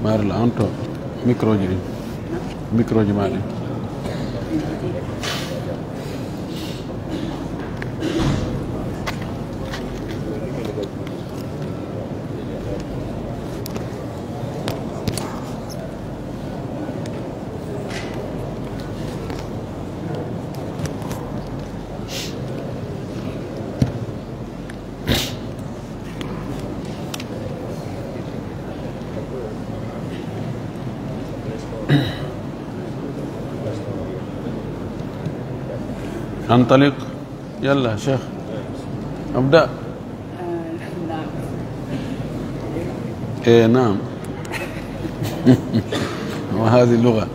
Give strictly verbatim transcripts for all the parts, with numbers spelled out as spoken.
Marla, on to microji ɗin. Microji ma ɗin. أنطلق. يلا شيخ، أبدأ. إيه، نعم. وهذه اللغة.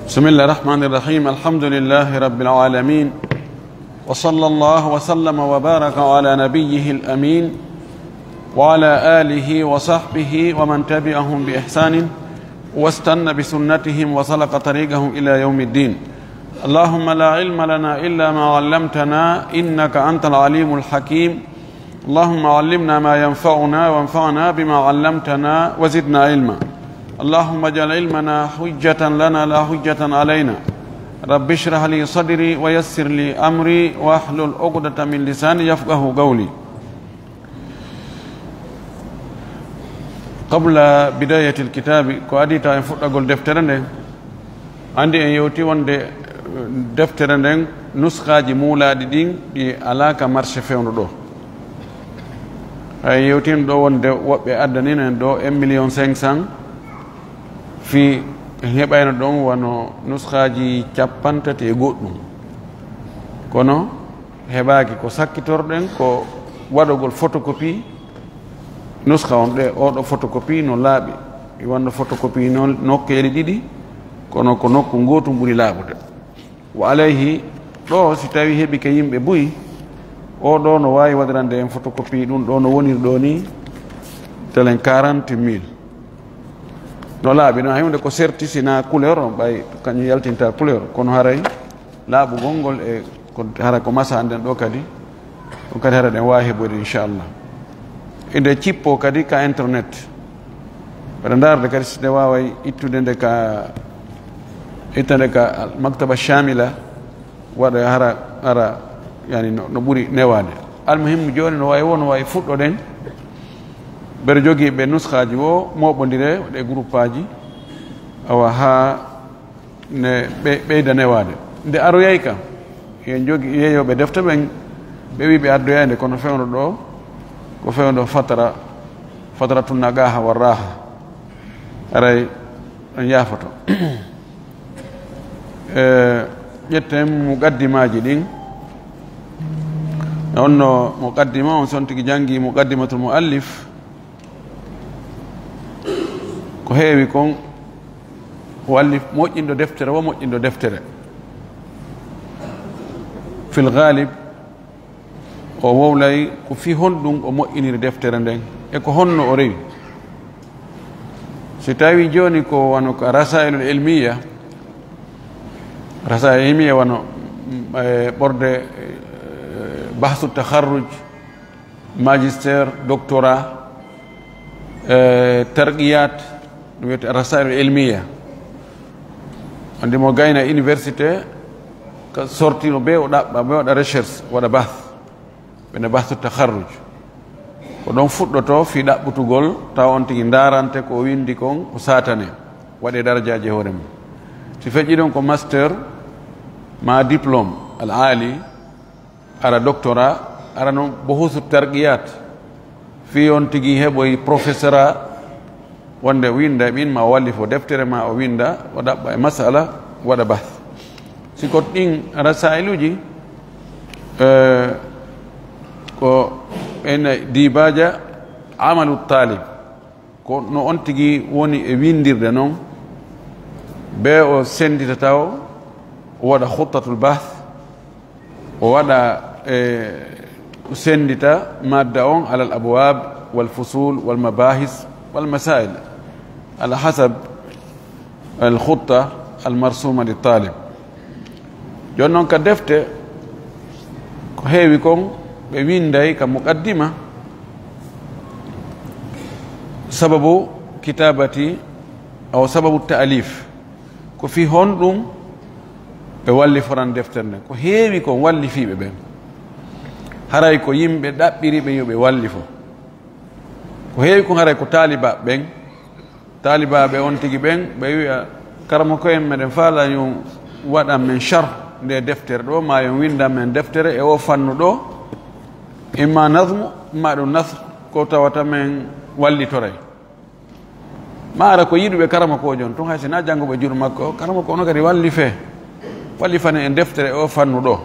بسم الله الرحمن الرحيم. الحمد لله رب العالمين. وصلى الله وسلم وبارك على نبيه الأمين وعلى آله وصحبه ومن تبعهم بإحسان واستن بسنتهم وسلك طريقهم إلى يوم الدين. اللهم لا علم لنا إلا ما علمتنا إنك أنت العليم الحكيم. اللهم علمنا ما ينفعنا وانفعنا بما علمتنا وزدنا علما. اللهم اجعل علمنا حجة لنا لا حجة علينا. رب اشرح لي صدري ويسر لي أمري واحلل عقدة من لساني يفقه قولي. قبل بداية الكتاب، ko adii taw en fuɗɗagol deftere nde, anndi en yewti wonde, eh, deftere nden, nuskaaji muulaaɗi ɗin, ɗi alaa ka marché fewndo ɗo. Hay yewtino ɗo wonde woɓɓe addanino en ɗo un million cinq cent, fii en heɓayno ɗon wano nuskaaji cappanɗe tati e goɗɗum. Kono heɓaaki. Ko sakkitorɗen ko waɗugol photocopie nuska on. Ɗe, oɗo photocopie no laaɓi, e wonno photocopie noon nokkeeli ɗiɗi, kono ko nokku ngootu ɓuri laaɓude. Wa alayhi, ɗo si tawi heɓi ke yimɓe buy, o ɗo no waawi waɗirande en photocopie ɗum ɗo no woniri ɗo ni, telen quarante mille. No laaɓi noon, hay huunde ko serti, si na couleur on, ɓay kañum yaltinta couleur, kono haray laaɓugol ngol e ko hara ko masanden ɗo kadi, ɗum kadi hara ɗen waawi heɓude, inchallah. Inde cippo kadi ka internet. Mbeɗa ndaarde kadi si nde waaway ittude nde ka, itta nde ka Maktaba Shamila, waɗa hara, hara, yani no, no ɓuri newaade. Almuhimmu jooni no waawi wo, no waawi fuɗɗoɗen. Mbeɗa jogii ɓe nuskaaji wo, mooɓondire, waɗe groupaaji. Awa haa ne ɓe-, ɓeyda newaade. Nde aroyay kam, yen jogi yeeyooɓe defte ɓen, ɓe wi ɓe addoyay nde, kono fewndo ɗo, ko fewndo fatara, fataratu naqaha wa raha. Aray, on yaafoto. E, ƴetten muqaddimaaji ɗin. On no muqaddima, on si on tigi janngi muqaddimatul muallif, ko heewi kon, o walli moƴƴinɗo deftere wo moƴƴinɗo deftere. Fil ghalib, o wowlay ko fii honɗum o moƴƴiniri deftere nden, e ko honno o rewi. Si tawi jooni ko wano ka rasailul ilmiya, rasail ilmiya wano, mm, e ɓorde, e, bahsu takharruj, magister, doctorat, e, tarqiyat, ɗum wiyete rasail ilmiya. Andi mo gayna université, ka sortino be o ɗaɓɓa, be o waɗa recherche, waɗa bahth. Ɓe no bahsu takharruj. Ko ɗon fuɗɗoto fii ɗaɓɓutugol, tawa on tigi ndaarante ko o windi kon, o saatane, waɗe darajaaji e hoore mum. Si feƴƴi ɗon ko master, ma diplôme al aali, ara doctorat, ara noon buhusu tarqiyat, fii on tigi heɓoy professorat, wonde o winda e ɓin, ma o wallifo deftere, ma o winda, o ɗaɓɓa e masala, waɗa bahth. Si ko ɗin rasailuji, eh, ko ene dibaja amalu talib, ko no on tigi woni e windirde noon, be o sendita taw, o waɗa khuttatul bahth, o waɗa, e, o sendita madda on alal abwab wal fusul wal mabahis wal masail, ala hasab Al khutta al marsuma li talib. Jooni noon ka defte, ko heewi kon ɓe winnday ka muqaddima, sababu kitabati, aw sababu ta'alif, ko fii honɗum ɓe walliforan deftere nden. Ko heewi kon wallifiiɓe ɓen, haray ko yimɓe ɗaɓɓiri ɓe yo ɓe wallifo. Ko heewi kon haray ko taalibaaɓe ɓen, taalibaaɓe on tigi ɓen, ɓe wi'a, "Karamoko en, meɗen faala yo waɗan men sharh nde deftere ɗo, maa yo winndan men deftere e o fannu ɗo, imma nazmu, imma ɗum nasr, ko tawata men wallitoray." Maa ara ko yiɗuɓe karamoko on tun, hay si na jannguɓe juuɗe makko, karamoko on kadi wallifee, wallifane en deftere e o fannu ɗo.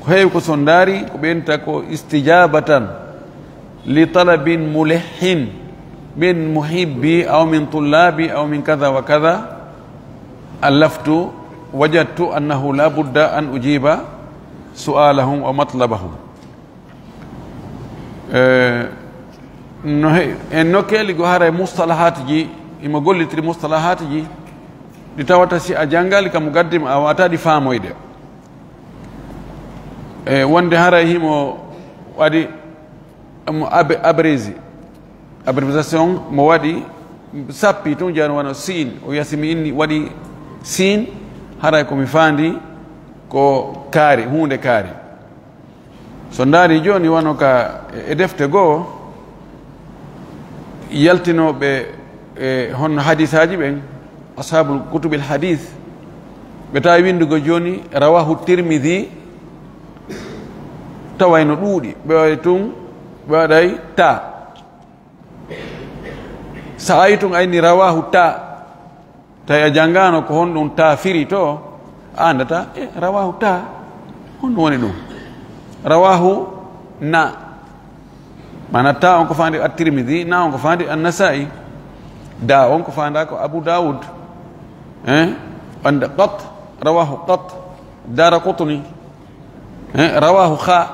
Ko heewi ko so ndaari, ko ɓeynta ko istijabatan li talabin mulihin min muhibbi aw min tullabi aw min kada wa kada, allaftu, wajadtu annahu la budda an ujiba su'alahum wa matlabahum. Eh, no he-, en nokkeeli go haray mustalahaatiji, imo gollitiri mustalahaatiji, ɗi tawata si a janngaali ka muqaddima a waata ɗi faamoyde. E wonde haray himo waɗi mo abe-, abrégé, abréviation mo waɗi sappi tun, jani wano siin. O wiya si mi inni waɗi siin, haray ko mi faandi ko kaari, huunde kaari. So ndaari jooni wano ka e defte goo, yaltinooɓe e honno hadisaaji ɓen, ashabul kutubil hadis, ɓe tawi winndugol jooni rawahu Tirmidhi, taway no ɗuuɗi, ɓe waɗi tun, ɓe waɗay ta. Sa ayi tun ayni rawahu ta, tawi a janngaano ko honɗum ta firi to, a anndata, e, rawahu ta, honɗum woni ɗum? Rawahu na. Maana ta on ko faandi At-Tirmidhi, na on ko faandi An-Nasa'i, da on ko faanda ko Abu Dawud. Eh? Wonde qat, rawahu qat, Daraqutni. Eh, rawahu kha,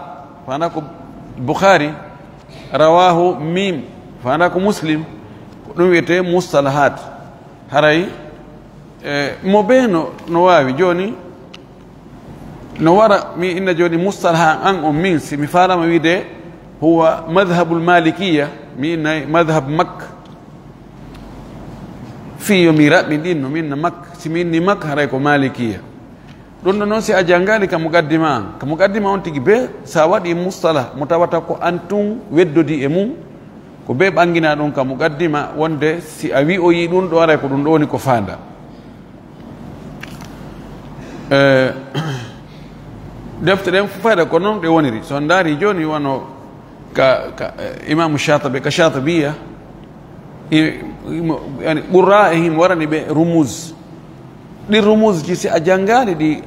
faanda ko Bukhari. Rawahu mim, faanda ko Muslim. Ko ɗum wiyetee mustalahat. Haray, eh, mo bee no, no waawi. Jooni, no wara, mi inna jooni mustalaha an on min, si mi faalama wiide huwa madhhabul malikiya, mi inna madhhab Makka. Fii yo mi raɓɓiɗin no mi inna Makka. Si mi inni Makka, haray ko malikiya. Ɗum ɗo noon, si a janngaali ka muqaddima an, ka muqaddima on tigi bee, sa waɗi mustalah mo tawata ko an tun weddodi e mum, ko bee ɓanngina ɗum ka muqaddima, wonde si a wi'oyi ɗum ɗo, aray ko ɗum ɗo woni ko faanda. Eh, defte ɗen fof fayda ko noon ɗe woniri. So on ndaari jooni wano ka, ka, eh, Imaamu Shatibi, ka Shatibiya, i-, imo, yani, Qurra e himo warani ɓe rumuz. Ɗin rumuz ji, si a janngaali ɗi,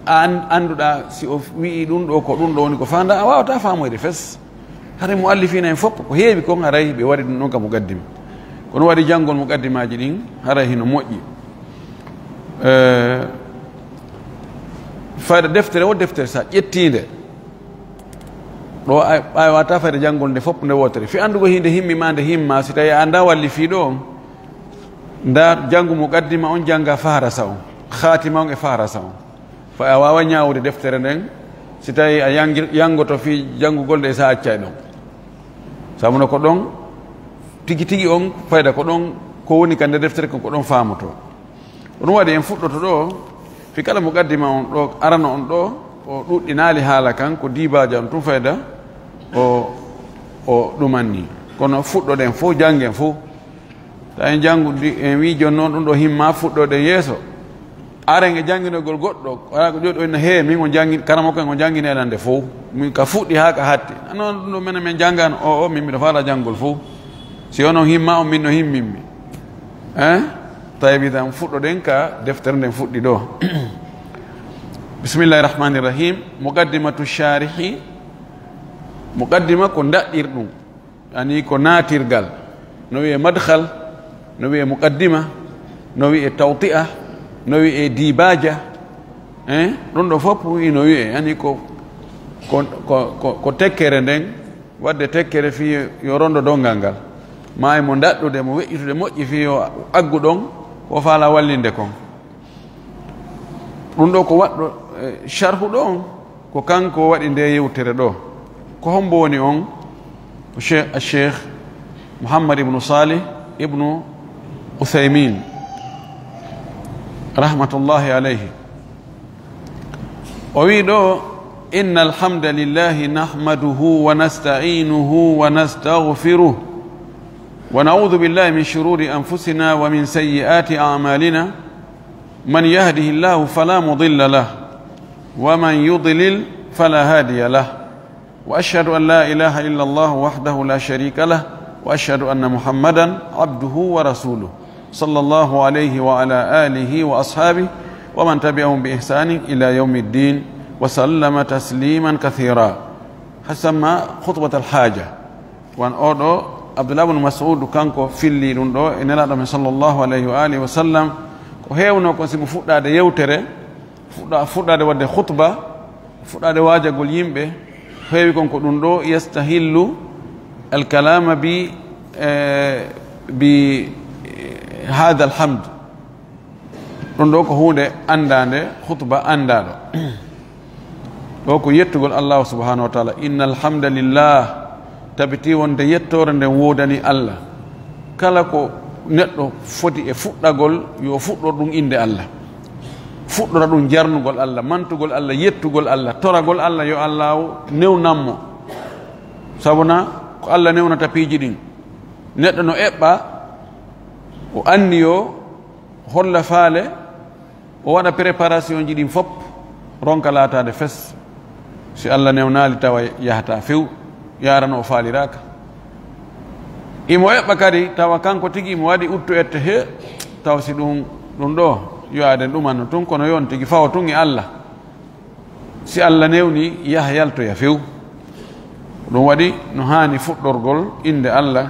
a an-, annduɗaa si o wi'i ɗum ɗo ko ɗum ɗo woni ko faanda, a waawataa faamoyde fes. Haray muallifiina en fof, ko heewi kon, haray ɓe waɗi ɗum ɗon ka muqaddima. Kono waɗi janngol muqaddimaaji ɗin, haray hino moƴƴi. Eh, fayda deftere o deftere, sa ƴettiinde, ɗo a, a waawataa fayda janngol nde fof nde wootere. Fii anndugo hinde himmi ma, nde himma, si tawi a anndaa wallifiiɗo on, nda janngu muqaddima on, jannga faharasa on, khaatima on e faharasa on. Fa a waawa ñaawude deftere nden, si tawi a yangi-, yangoto fii janngugol nde, sa accay ɗon. Sabu no ko ɗon tigi tigi on fayda, ko ɗon ko woni ka nder deftere kon, ko ɗon faamoto. Ko ɗum waɗi en fuɗɗoto ɗo, fii kala muqaddima on ɗo, arano on ɗo, o ɗuɗɗinaali haala kan, ko diibaaja on tun fayda, o, o ɗumanni. Kono fuɗɗoɗen fof, janngen fof. Tawi en janngu ndi, en wii jooni noon ɗum ɗo himma fuɗɗoɗen yeeso. Aren e jannginogol goɗɗo, wala ko jooɗi o inna, "Hee, min on janngin-, karamoko en on janngini aɗa annde fof. Min ka fuɗɗi haa ka hatti." A noon ɗum ɗo menen min janngaano, o, o, min miɗo faala janngol fof. Si onon himma on, min no himmimmi. Eh? Tawi idan fuɗɗoɗen ka deftere nden fuɗɗi ɗo. Bismillahi rahmani rahim. Muqaddimatu sharihi. Muqaddima ko ndaɗɗir ɗum. Yani ko naatirgal, no wi'e madkhal, no wi'e muqaddima, no wi'e tawti'a, no wi'e dibaja, eh? Ɗum ɗo fof ino wi'e, yani ko, ko, ko, ko, ko tekkere nden, waɗde tekkere fii yo rondo donngal ngal. Maa e mo ndaɗɗude, mo weƴƴutude moƴƴi fii yo aggu ɗon, Ko faala wallinde kon. Ɗum ɗo ko waɗɗo, eh, sharhu ɗo on, ko kanko waɗi nde yewtere ɗo. Ko hombo woni on? Ko Cheikh, Cheikh Muhammad ibnu Salih ibnu Uthaymin, rahmatullahi alayhi. O wi ɗo, "Inna alhamda lillahi nahmaduhu wa nasta'inuhu wa nastaghfiruh, wa na'udhu billahi min shururi anfusina wa min sayyiati a'malina. Man yahdihillahu fala mudilla lah, wa man yudlil fala hadiya lah. Wa ashhadu an la ilaha illa Allah wahdahu la sharika lah, wa ashhadu anna Muhammadan abduhu wa rasuluh, sallallahu alayhi wa ala alihi wa ashabihi wa man tabi'ahum bi ihsanin ila yawmiddin, wa sallama tasliman kathira." Hasamma khutbat al-haja. Wan oɗo Abdullah ibn Mas'ud kanko filli ɗum ɗo e Nelaɗo men sallallahu alayhi wa alihi wa sallam. Ko heewno kon si mo fuɗɗaade yewtere, fuɗɗa-, fuɗɗaade waɗde khutba, fuɗɗaade waajagol yimɓe, heewi kon ko ɗum ɗo yastahillu al-kalama bi, eh, bi, eh, hadha al-hamd. Ɗum ɗo ko huunde anndaande, khutba anndaaɗo. Ɗo ko yettugol Allahu subhanahu wa taala. Inna alhamdalillah, tabiti wonde yettoore nden woodani Allah. Kala ko neɗɗo foti e fuɗɗagol, yo fuɗɗor ɗum innde Allah. Fuɗɗora ɗum jarnugol Allah, mantugol Allah, yettugol Allah, toragol Allah, yo Allahu newnan mo. Sabuna ko Allah newnata piiji ɗin. Neɗɗo no eɓɓa, o anniyo, holla faale, o waɗa préparation ji ɗin fop, ronka laataade fes. Si Allah newnaali, tawa yahata few, yaara no o faaliraaka. Imo eɓɓa kadi, tawa kanko tigi imo waɗi uttu ette he, tawa si ɗum, ɗum ɗo, yo aden ɗumanno tun, kono yon tigi fawo tun e Allah. Si Allah newni, yaha yaltoya few. Ɗum waɗi no haani fuɗɗorgol innde Allah.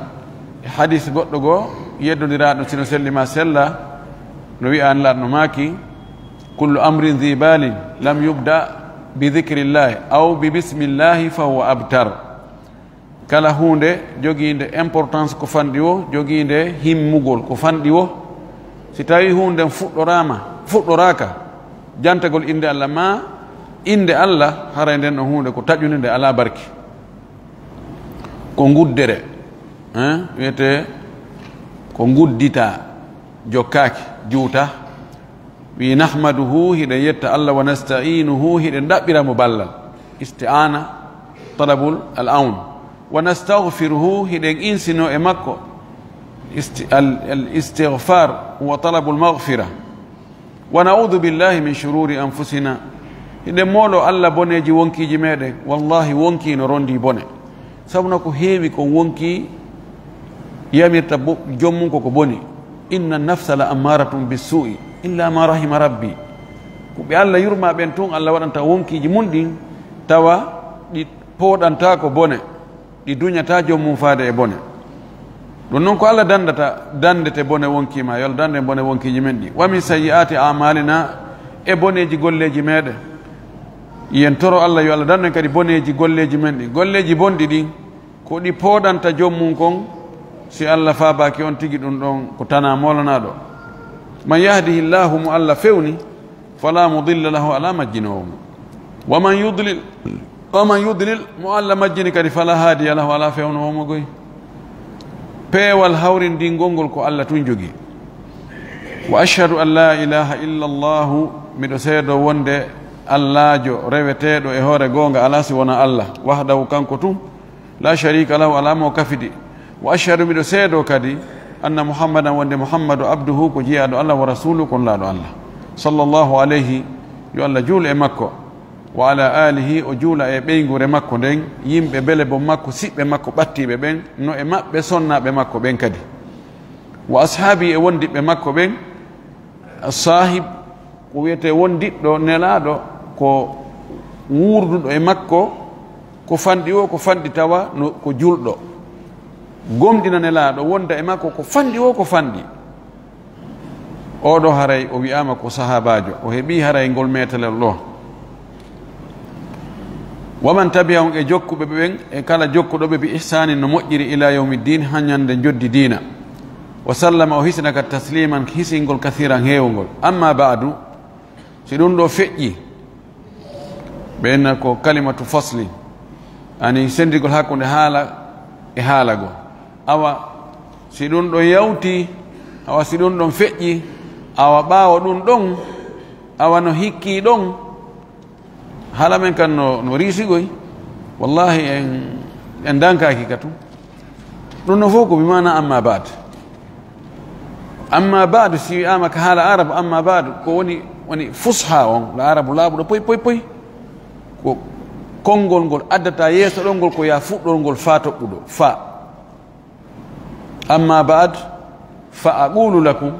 E hadis goɗɗo goo, yeddondiraaɗo sino selli ma sella, no wi'ani laatno maaki, "Kullu amrin dhi balin lam yubda bi dhikrillahi aw bi bismillahi fa huwa abtar." Kala huunde jogiinde importance ko fanɗi wo, jogiinde himmugol ko fanɗi wo, si tawi huunde nden fuɗɗoraama, fuɗɗoraaka jantagol innde Allah ma innde Allah, haray nden ɗon huunde ko taƴunde, nde alaa barki. Ko nguddere, hein, wiyetee ko ngudditaa, jokkaaki, juutaa. Wi, "Nahmaduhu", hiɗen yetta Allah, "wa nasta'inuhu", hiɗen ɗaɓɓira mo ballal. Isti'ana, talabul al awn. "Wa nastaghfiruhu", hiɗen insino e makko. Isti-, al, al istighfar wa talabul maghfira. "Wa na'udhu billahi min shururi anfusina", hiɗen moolo Allah boneeji wonkiiji meɗen. Wallahi, wonki no rondi bone. Sabu na ko heewi kon wonki yamirta bo-, joom mum koko boni. "Inna nafsa la ammaratun bissu'i illa ma rahima rabbi." Ko ɓe Allah yurma ɓen tun, Allah waɗanta wonkiiji mum ɗin, tawa ɗi pooɗanta ko bone, ɗi duñata joom mum faade e bone. Ɗum noon ko Allah dandata, dandete bone wonki ma, yo Allah dande bone wonkiiji men ɗi. "Wa min sayyi'ati a'malina", e boneeji golleeji meɗen. Yen toro Allah yo Allah dandu en kadi boneeji golleeji men ɗi. Golleeji bonɗi ɗin, ko ɗi pooɗanta joom mum kon, si Allah faabaaki on tigi, ɗum ɗon ko tana moolanaɗo. "Man yahdihillahu", mo Allah fewni, "fala mudilla lahu", alaa majjinoowo mo. "Wa man yudlil", "wa man yudlil", mo Allah majjini kadi, "fala hadiya lahu", alaa fewnoowo mo goy. Peewal hawrindingol ngol ko Allah tun jogii. "Wa ashhadu an la ilaha illa Allahu", miɗo seedo wonde Allaajo reweteeɗo e hoore goonga alaa si wona Allah, "wahdahu", kanko tun, "la sharika lahu", alaa mo kafidi. "Wa ashhadu", miɗo seedo kadi, "anna Muhammadan", wonde Muhammadu, "abduhu", ko jiyaaɗo Allah, "wa rasuluhu", ko nulaaɗo Allah. "Sallallahu alayhi", yo Allah juulu e makko, "wa ala alihi", o juula e ɓeynguure makko nden, yimɓe bele bon makko, siɓɓe makko ɓattiiɓe ɓen, no e maɓɓe sonnaaɓe makko ɓen kadi. "Wa ashaabi", e wondiɓɓe makko ɓen, as-saahib, ko wiyetee wondiɗɗo Nelaaɗo, ko wuurduɗo e makko, ko fanɗi o, ko fanɗi tawa no, ko julɗo. Gomɗina Nelaaɗo, wonda e makko, ko fanɗi o, ko fanɗi. Oɗo haray o wi'aama ko sahaabaajo, o heɓii haray ngol meetelel ɗo. "Wa man tabi'ahum", e jokkuɓe ɓe ɓen, e kala jokkuɗo ɓe, "bi ihsanin", no moƴƴiri, "ila yawmi ddin", haa ñande njoddi diina. Wa sallama, o hisina ka tasliman, hisingol, kathiran, heewngol. Amma ba'du, si ɗum ɗo feƴƴi, ɓe inna ko kalimatu fasli, ani sendigol hakkunde haala e haalago. Awa si ɗum ɗon yawti, awa si ɗum ɗon feƴƴi, awa ɓaawo ɗum ɗon, awa no hikki ɗon, haala men kan no, no riisigoy. Wallahi en, en dankaaki ka tun. Ɗum no fof ko bi maana amma baad. Amma baadu, si wi'aama ka haala Arab, amma baadu, ko woni, woni fusha on, la Arabu laaɓuɗo poy, poy, poy. Ko konngol ngol addata yeeso ɗon ngol, ko yaa fuɗɗorngol faa toɓɓuɗo, faa. Amma baad, fa aqulu lakum,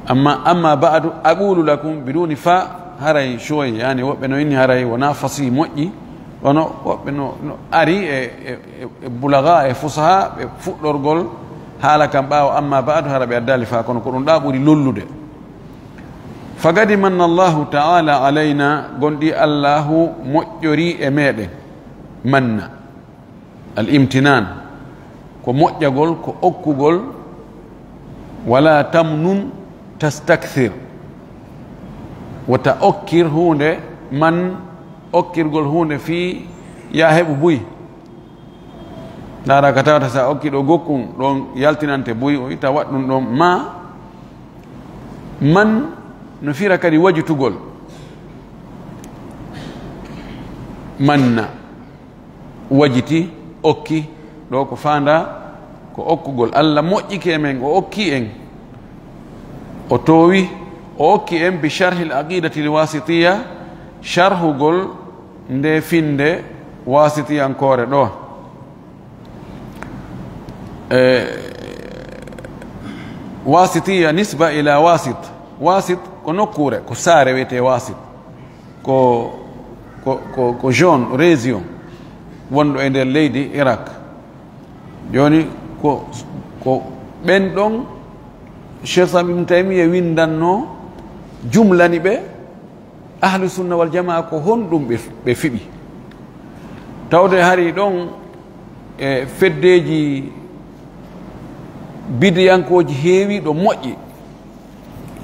amma, amma baadu, aqulu lakum, biduni faa, haray shoy, yani woɓɓe no inni haray wonaa fasi moƴƴi, kono woɓɓe no, no ari e, e, e, e bulaga, e fusaha, e fuɗɗorgol haala kan ɓaawo, amma baadu, hara ɓe addaali faa, kono ko ɗum ɗa ɓuri lollude. Faqad manna Allahu ta'ala alayna, gonɗi Allahu moƴƴori e meɗen. Manna. Al imtinan, ko moƴƴagol, ko okkugol, wala tamnun tastakthir, wota okkir huunde, man okkirgol huunde fii ya heɓu buy. Ndaara ka tawata sa okki ɗo gokkun, ɗon yaltinante buy, o itta waɗ ɗum ɗon ma, man no fira kadi wajutugol. Manna. Wajiti, okki, ɗo ko faanda ko okkugol. Allah moƴƴike e men, o okki en, o toowi, o okki en bi sharhil aqidati l wasitiya, sharhugol nde finde wasitiyankoore ɗo. E, wasitiya nisba ila wasit. Wasit ko nokkure, ko saare wiyetee Wasit. Ko, ko, ko, ko zone, région wonɗo e nder leydi Irak. Jooni ko, ko ɓen ɗon Cheikh Islam Ibn Taymiyya windanno, jumlani ɓe, Ahlu Sunna wal Jamaa ko honɗum ɓe, ɓe fiɓi. Tawde hari ɗon e feddeeji bidiyankooji heewi ɗo moƴƴi.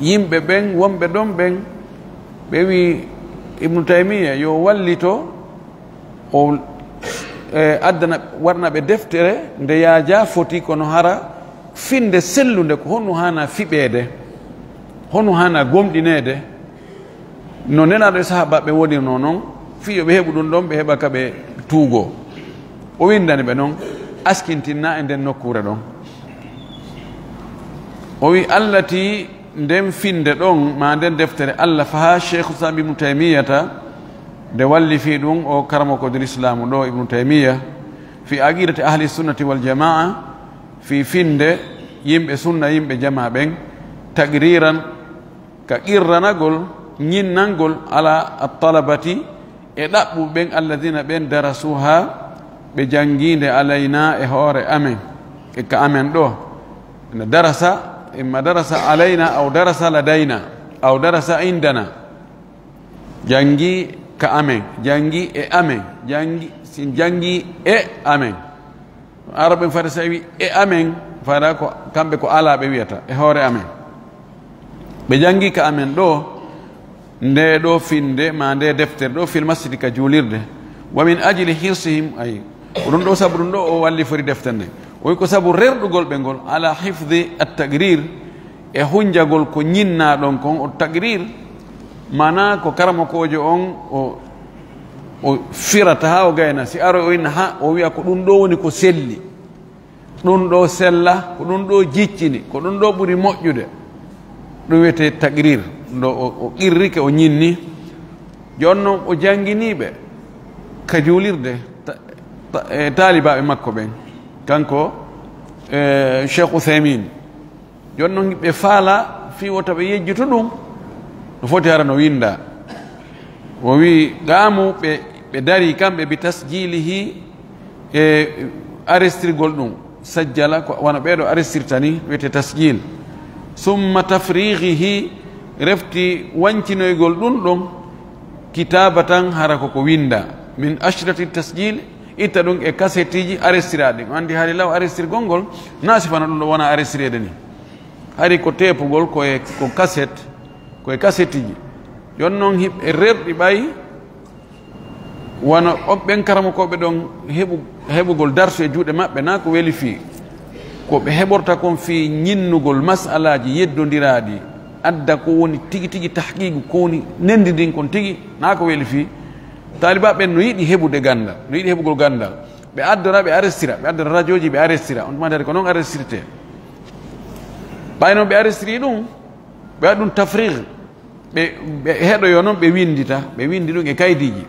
Yimɓe ɓen, wonɓe ɗon ɓen, ɓe wi Ibnu Taymiyya yo wallito, o, e, addana, waɗana ɓe deftere nde yaaja foti, kono hara finde sellunde ko honno haana fiɓeede, honno haana gomɗineede. No Nelaaɗo e sahaabaaɓe wonirnoo non, fii yo ɓe heɓu ɗum ɗon, ɓe heɓa ka ɓe tuugoo. O windani ɓe non, askintinna e nden nokkuure ɗon. O wi, Allah tii nden finde ɗon, maa nden deftere, Allah faha Sheikh Islam Ibnu Taymiyyata, nde walli fii ɗum o karamoko Islaamu ɗo, Ibnu Taymiyya, fi aqidati ahli sunnati wal jamaa, fii finde yimɓe sunna, yimɓe jamaa ɓen, taqriran, ka qirranagol, ñinnangol, ala at-talabati, e ɗaɓɓuɓe ɓen, alladina ɓen, darasuha, ɓe janngiinde, alayna, e hoore amen, e ka amen ɗo. Ina darasa, imma darasa alayna, aw darasa ladayna, aw darasa indana. Janngi ka amen, janngi e amen, janngi, si janngi e amen. Arab en fata sa wi e amen, fata ko kamɓe ko ala ɓe wiyata, e hoore amen. Ɓe janngi ka amen ɗo, nde ɗo finde, ma nde deftere ɗo, fil masjidi ka juulirde. Wa min ajli hirsihim, ay, ko ɗum ɗo sabu ɗum ɗo o wallifori deftere nde. O wi ko sabu rerɗugol ɓe ngol, ala hifdi at-taqrir, e hunjagol ko ñinnaa ɗon kon, o taqrir, maanaa ko karamokoojo on o, o firata haa o gayna. Si aroy o inna ha, o wi'a ko ɗum ɗo woni ko selli, ɗum ɗo sella, ko ɗum ɗo jiccini, ko ɗum ɗo ɓuri moƴƴude. Ɗum wiyetee taqrir. Ɗo o, o qirrike, o ñinni. Jooni non o jannginii ɓe ka juulirde, ta-, ta-, e taalibaaɓe makko ɓen. Kanko, e, Cheikh Uthaymin. Jooni non ɓe faala fii wota ɓe yejjutu ɗum, no foti hara no winnda. O wi, qaamu, ɓe, ɓe darii kamɓe, bi tasjilihi, e arestirgol ɗum. Sajjala, ko wano ɓee ɗo arestirta ni, wiyetee tasjil. Summa tafrigihi, refti wancinoygol ɗum ɗon, kitaabatan, hara ko ko winnda. Min ashrati tasjil, itta ɗum e kasetiji arrestiraaɗi. On anndi hari law arrestirgol ngol, na sifana ɗum ɗo wona arrestireede ni. Hari ko tepugol, ko e, ko kaset, ko e kasetiji. Yon noon hiɓe rerɗi ɓay, wano on ɓen karamokooɓe ɗon heɓu-, heɓugol darsu e juuɗe maɓɓe, na ko weli fii. Ko ɓe heɓorta kon fii ñinnugol masalaaji yeddondiraaɗi, adda ko woni tigi tigi tahqiiqu, ko woni nendindin kon tigi, na ko weli fii. Taalibaaɓe ɓen no yiɗi heɓude ganndal, no yiɗi heɓugol ganndal. Ɓe addora, ɓe arrestira, ɓe addora rajooji, ɓe arrestira. On tuma dari ko noon arrestirte. Ɓay noon ɓe arrestiri ɗum, ɓe waɗi ɗum tafriq. Ɓe, ɓe heɗoyo noon, ɓe winndita, ɓe winndi ɗum e kaydiiji.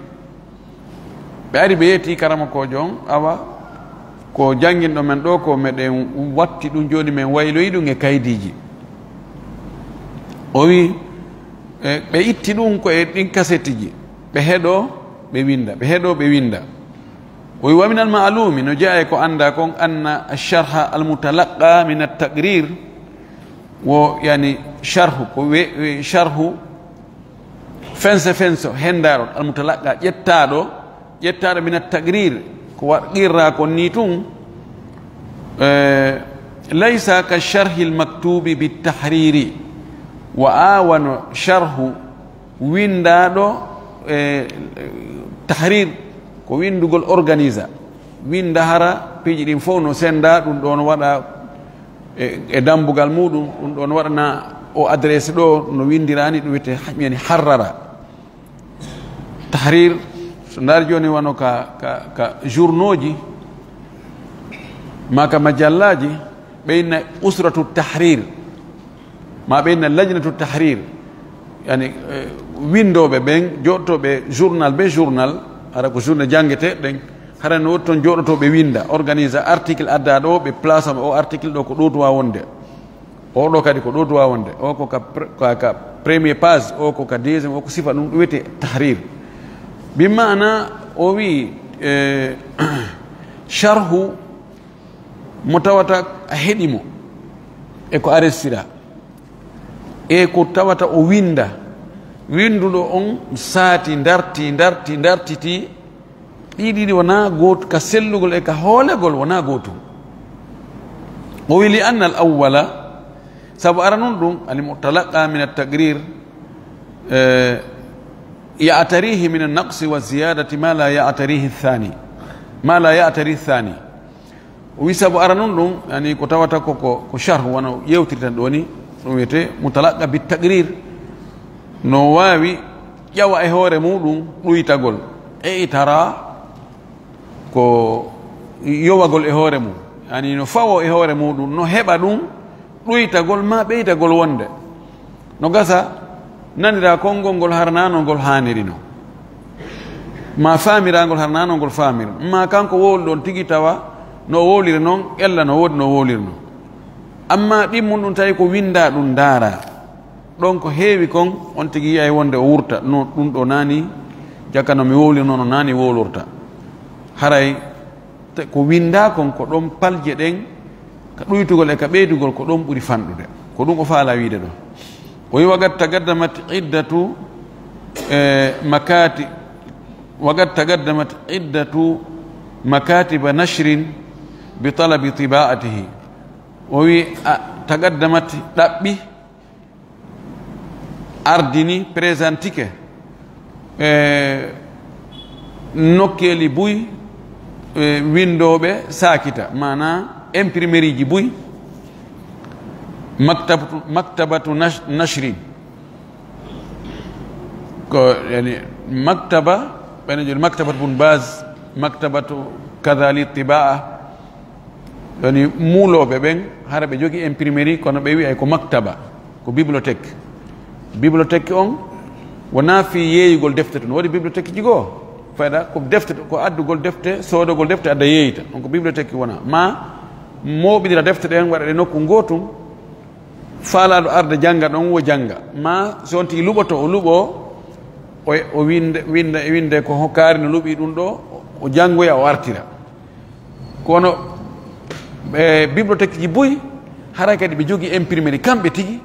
Ɓe ari, ɓe yetti karamokoojo on, awa, ko jannginɗo men ɗo, ko meɗen watti ɗum, jooni men wayloyi ɗum e kaydiiji. O wi, e, ɓe itti ɗum ko e ɗin kasetiji, ɓe heɗo, ɓe winnda, ɓe heɗo, ɓe winnda. O wi, "Wa min al-ma'lumi", no jeyaa e ko annda kon, "anna ash-sharha al-mutalaqqa min at-taqrir", wo, yani, sharhu, ko we-, we-, sharhu fense fenso, hendaaro, al-mutalaqqa, ƴettaaɗo, ƴettaaɗo min at-taqrir, ko wa-, qirra kon ni tun, eh, "laysa ka sharhi al-maktubi bit-tahriri", wa a wano sharhu winndaaɗo, eh, tahrir, ko winndugol organisa, winnda hara piiji ɗin fof no sennda, ɗum ɗon waɗa e, e dammbugal muɗum, ɗum ɗon waɗana o adresse ɗo no winndirani, ɗum wiyete ha-, yani harrara. Tahrir, so ndaari jooni wano ka, ka, ka journaux ji, ma ka majallaaji, ɓe inna usratu tahrir, ma ɓe inna lajnatu tahrir, yani, eh, winndooɓe ɓen, jooɗotooɓe journal be journal, hara ko journée janngeteeɗo ɗen, hara no woodi toon jooɗotooɓe winnda, organisa article adda ɗo, ɓe place o article ɗo ko ɗo duwa wonde. O ɗo kadi ko ɗo duwa wonde. O ko ka pr-, ka, ka premier page, o ko ka deuxième, o ko sifa ɗum, ɗum wiyete tahrir. Bi maana o wi, eh, sharhu mo tawata a heɗi mo e ko arestira, e ko tawata o winnda. Winnduɗo on saati, darti, darti, dartiti, ɗi ɗiɗi wona gootu, ka sellugol e ka hoolegol wona gootu. O wi, "Li anna al awwala", sabu aranun ɗum, "al mutalaqqa min at taqrir, eh, ya'tarihi min an naqsi wa ziyadati ma la ya'tarihi thani, ma la ya'tari thani." O wi sabu aranun ɗum, yani ko tawata ko, ko, ko sharhu, wano yewtirten ɗo ni, ɗum wiyete mutalaqqa bit taqrir. No waawi ƴawa e hoore muɗum ɗuytagol. E itara ko yowagol e hoore mum. Yani no fawo e hoore muɗum, no heɓa ɗum ɗuytagol ma ɓeytagol wonde. No gasa, nanira konngol ngol harnano ngol haaniri no. Ma faamirangol harnano ngol faamiri. Ma kanko wowli ɗon tigi tawa no o wowliri noon, ella no woodi no o wowliri noon. Amma ɗimmun ɗum tawi ko winnda ɗum ndaara. Ɗon ko heewi kon, on tigi yiyay wonde o wurta. No ɗum ɗo naani, jaka no mi wowliri noon, no naani wowlorta. Haray te ko winnda kon, ko ɗon palje ɗen, ka ɗuytugol e ka ɓeydugol, ko ɗon ɓuri fanɗude. Ko ɗum o faala wiide ɗo. O wi, "Wa qad taqaddamat iddatu, eh, makati-, wa qad taqaddamat iddatu makatiba nashrin bi talabi tibaatihi." O wi, a, taqaddamat ɗaɓɓi, ardini, présentike, e nokkeeli buy, e winndooɓe saakita, maana imprimerie ji buy, maktabatu, maktabatu nash-, nashrin. Ko, yani, maktaba, ɓen joni maktabatu Bun Baz, maktabatu kadali tibaa, woni muulooɓe ɓen, hara ɓe jogii imprimerie, kono ɓe wi'ay ko maktaba, ko bibliothèque. Bibliothèque on wonaa fii yeeyugol defte tun. Woodi bibliothèque ji goo, fayda ko defte, ko addugol defte, soodogol defte, adda yeeyita. Donc bibliothèque wonaa. Ma mooɓindira defte ɗen, waɗa ɗe nokku ngootum, faalaaɗo arde jannga ɗon, wo jannga. Ma so on tigi luɓoto, o luɓoo, o, o winnde, winnde, winnde ko hokkaari no luɓi ɗum ɗo, o janngoya, o artira. Kono, e, bibliothèque ji buy, haray kadi ɓe jogii imprimerie kamɓe tigi,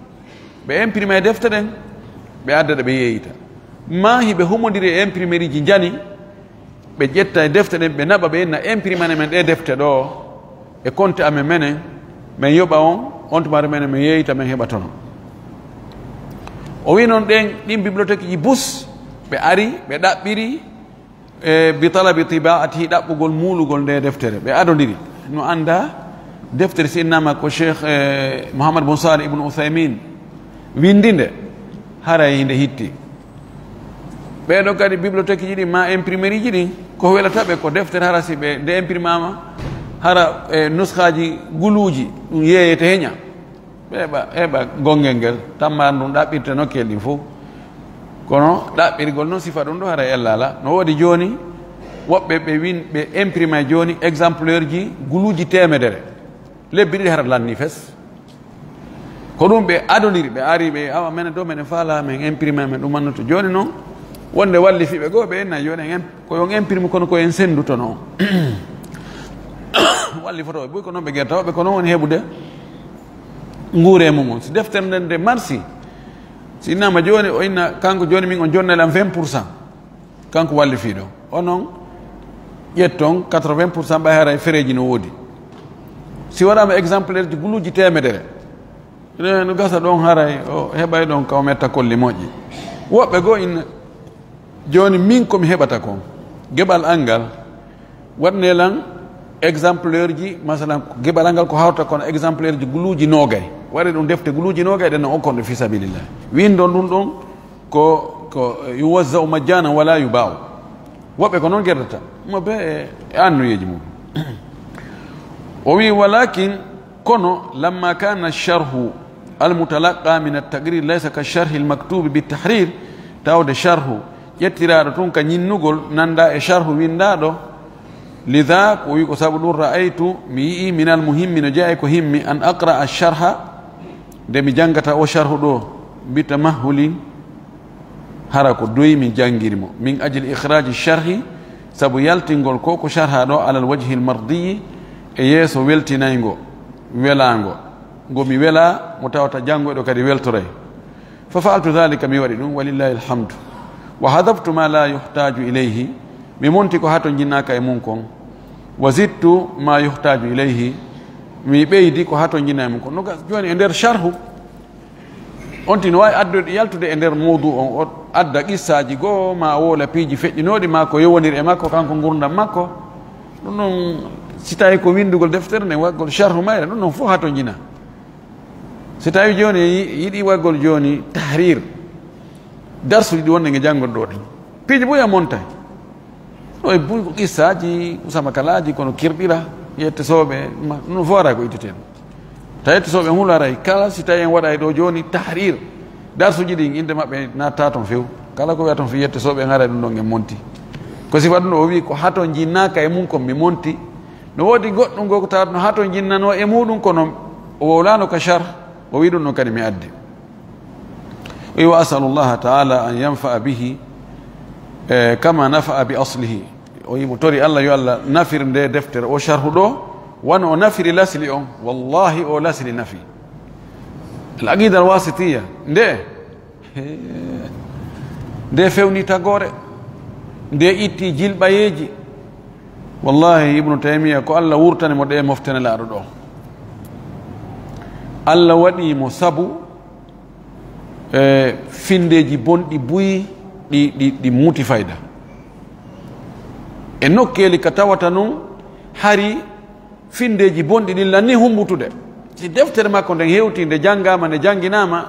ɓe imprima e defte ɗen, ɓe adda ɗe ɓe yeeyita. Ma hiɓe humondiri e imprimerie ji njani, Ɓe ƴetta e defte ɗen, ɓe naɓa, ɓe inna: "Imprimane men ɗee defte ɗoo e konte amen menen, men yoɓa on, on tuma menen men yeeyita, men heɓa tono." O wi noon ɗen, ɗin bibliotekeji bus, ɓe ari, ɓe ɗaɓɓiri, e bi talabi tibaatihi, ɗaɓɓugol muulugol nde deftere. Ɓe adondiri, no annda deftere si innama ko Cheikh, eh, Mouhammad bun Salih ibn Uthaymin windi nde, haray nde hitti. Ɓeeɗo kadi bibliotekeji ɗin ma imprimerie ji ɗin, ko welata ɓe ko deftere, hara si ɓe nde imprimama, hara e nuskhaji guluuji ɗum yeeyete heña. Ɓe heɓa, heɓa gonngel ngel, tammaare ndun ɗaɓɓirte nokkeel ɗin fof. Kono ɗaɓɓirgol noon sifa ɗum ɗo haray ella alaa. No woodi jooni woɓɓe ɓe win-, ɓe imprima jooni exemplaire ji guluuji teemedere. Lebbi ɗiɗi hara lanni fes. Ko ɗum ɓe adondiri, ɓe ari ɓe, "Awa menen ɗo meɗen faala, men imprima, men ɗum annoto." Jooni noon, wonde wallifiiɓe goo ɓe inna jooni en imp-, ko yo en imprime kono ko en senndutono. Wallifotooɓe buy ko noon ɓe gerta, woɓɓe ko noon woni heɓude nguure mum on. Si deftere nden nde marsi, si innama jooni, o inna kanko jooni min on jonnay lan vingt pour cent. Kanko wallifiiɗo. Onon ƴetton quatre-vingts pour cent ɓay haray fereeji no woodi. Si waɗaama exemplaire ji guluuji teemedere, ene no gasa ɗon haray o heɓay ɗon ka o metta kolli moƴƴi. Woɓɓe goo inna, jooni min ko mi heɓata kon, geɓal an ngal, waɗne lan exemplaire ji, masalan, geɓal an ngal ko hawta kono exemplaire ji guluuji noogay. Waɗe ɗum defte guluuji noogay, ɗen no okkon ɗo fi sabilillah. Windon ɗum ɗon ko, ko yuwazza'u majjanan wala yuba'u. Woɓɓe ko noon gerdata mo be e annuyeeji mum. O wi, "Walakin, kono, lamma kana sharhu almutalaqa min at-taqrir laysa ka sharhi al-maktubi bit-tahrir, tawde sharhu ƴettiraaɗo tun ka ñinnugol nanda e sharhu windaaɗo, lidha, ko wi ko sabu ɗum, ra'aytu, mi yi'i, min al-muhimmi, no jeyaa ko himmi, an aqra'a sharha, nde mi janngata o sharhu ɗo, bi tamahhulin, hara ko doy mi janngiri mo, min ajli ikhraaji sharhi, sabu yaltingol ko ko sharha ɗo, alal wajhil mardiyi, e yeeso weltinayngo, welaango, ngo mi welaa, mo tawata janngoyɗo kadi weltoray. Fa fa'altu dhalika, mi waɗi ɗum, walillahi alhamdu. Wa hadaftu ma la yuhtaju ilayhi, mi monti ko hato jinnaaka e mum kon. Wa zidtu ma yuhtaju ilayhi, mi ɓeydi ko hato jinna e mum kon." No gas-, jooni e nder sharhu, on tigi no waawi addude, yaltude e nder mawdu on, o adda qissaaji goo, ma o woola piiji feƴƴinooɗi, ma ko yowondiri e makko, kanko ngurdam makko. Ɗum ɗon, si tawi ko winndugol deftere nden, waɗgol sharhu mayre, ɗum ɗon fof hato jina. Si tawi jooni yi-, yiɗi waɗgol jooni tahrir, darsuji ɗi wonde nge janngoto ɗo ɗin. Piiji buy a montay. Ɗo e buy ko qissaaji, usama kalaaji, kono kirɗira, yette sooɓe, ma, ɗum fof ara ko itteteeɗo. Tawi yette sooɓe hularay kala, si tawi en waɗay ɗo jooni tahrir, darsuji ɗin, innde maɓɓe natta toon few. Kala ko wiya toon few yette sooɓe en haray ɗum ɗon en monti. Ko sifa ɗum ɗo o wi ko hato jinnaaka e mum kon mi monti. No woodi goɗɗum goo ko tawata no hato jinnanoo e muɗum, kono o wowlaano ka shar, o wi ɗum ɗon kadi mi addi. O wi, "Wa asalu Allaha ta'ala an yanfa'a bihi, eh, kama nafa'a bi aslihi." O wi mo tori Allah, yo Allah nafir nde deftere o sharhu ɗo, wano o nafiri lasli on. Wallahi o lasli nafi. Al aqida al wasitiya, nde He, nde fewni tagoore, nde itti jilɓayeeji. Wallahi, Ibnu Taymiya, ko Allah wurtani mo ɗe mofte Nelaaɗo ɗo. Allah waɗi mo sabu, e, findeeji bonɗi buy ɗi, ɗi, ɗi muuti fayda. E nokkeeli ka tawata nun hari findeeji bonɗi ɗin lanni humbutude. Si deftere makko nden hewti, nde janngaama, nde jannginaama,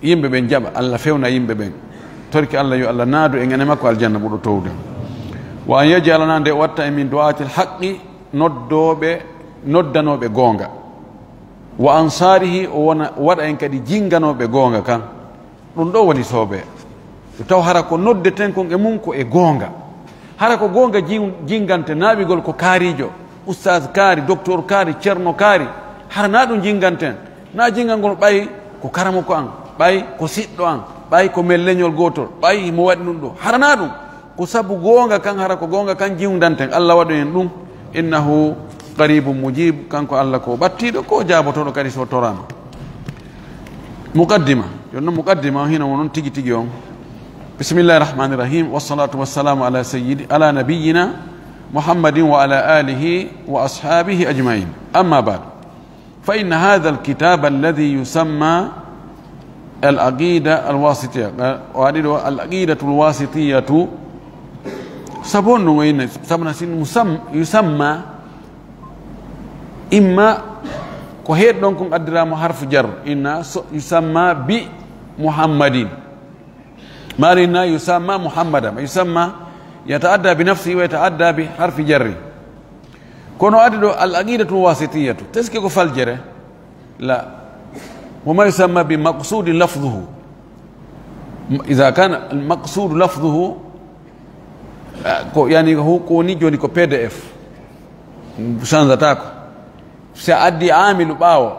yimɓe ɓen jaɓa, Allah fewna yimɓe ɓen. Torki Allah, yo Allah naadu en, en e makko aljanna ɓuɗo towde. Wa an yaj'alana, nde o watta en min du'aatil haqqi, noddooɓe, noddanooɓe goonga. Wa ansaarihi, o wona, waɗa en kadi jinnganooɓe goonga kan. Ɗum ɗo woni soobee. Taw hara ko noddeten kon e mum ko e goonga. Hara ko goonga jin-, jinnganten, naawigol ko kaariijo, ustaas kaari, doktoor kaari, ceerno kaari. Hara na ɗum jinnganten. Na jinngangol ɓay ko karamoko an, ɓay ko siɗɗo an, ɓay ko men leñol gootol, ɓay mo waɗi ɗum ɗo. Hara na ɗum. Ko sabu goonga kan, hara ko goonga kan jiwndanten. Allah waɗu en ɗum. Innahu qaribun mujib, kanko Allah ko ɓattiiɗo, ko jaabotooɗo kadi so toraama. Muqaddima, jooni noon muqaddima o hino won on tigi tigi on. بسم الله الرحمن الرحيم، والصلاة والسلام على سيد، على نبينا محمد وعلى آله وأصحابه أجمعين. أما بعد، فإن هذا الكتاب الذي يسمى العقيدة الواسطية، وأديد العقيدة الواسطية، سبون وين، سبنا سن مسم-، يسمى، إما كو هيد دونك أدرام حرف جر، إن س-، يسمى بمحمد. Mari na yusamma Muhammada, yusamma yataadda bi nafsi wa yataadda bi harfi jarri. Kono adi ɗo al aqidatu wasitiyatu, teske ko faljere? La. Wa ma yusamma bi maqsudin lafzuhu. Iza kana al maqsudu lafzuhu, ah, ko, yani, ko, ko woni joni ko P D F. Sanzata ko. Si a addi aamilu ɓaawo,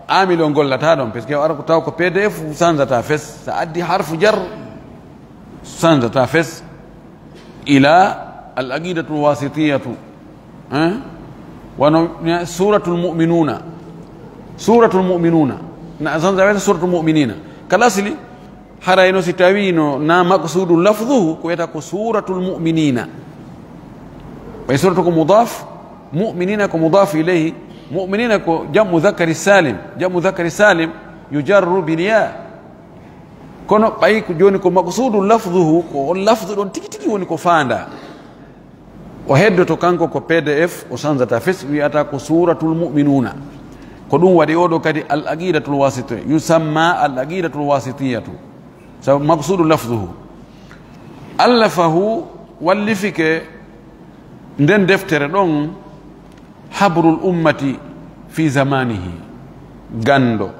aamilu on gollata ɗon, parce que o ara ko taw ko P D F, sanzata fes. Si a addi harfu jar, sanzata fes. Ila al aqidatu wasitiyatu. Hein? Wano, ne, suratul mu'minuna. Suratul mu'minuna. Na sanza weta suratul mu'minina. Kala sili, harayno si tawino na maqsudu lafzuhu, ko weta ko suratul mu'minina. Ɓay suratu ko mudaf, mu'minina ko mudaf ilayhi, mu'minina ko jam'u zakari salim, jam'u zakari salim yujarru bil ya. Kono ɓay ko joni ko maqsudu lafzuhu, ko on lafzu ɗon tigi tigi woni ko fanda. O heddoto kanko ko P D F, o sanzata fes, wiyata ko suratul mu'minuna. Ko ɗum waɗi oɗo kadi al aqidatul wasiti, yusamma al aqidatul wasitiyatu. Sabu maqsudu lafzuhu. Allafahu, wallifike nden deftere ɗon, habrul ummati fi zamanihi. Gando,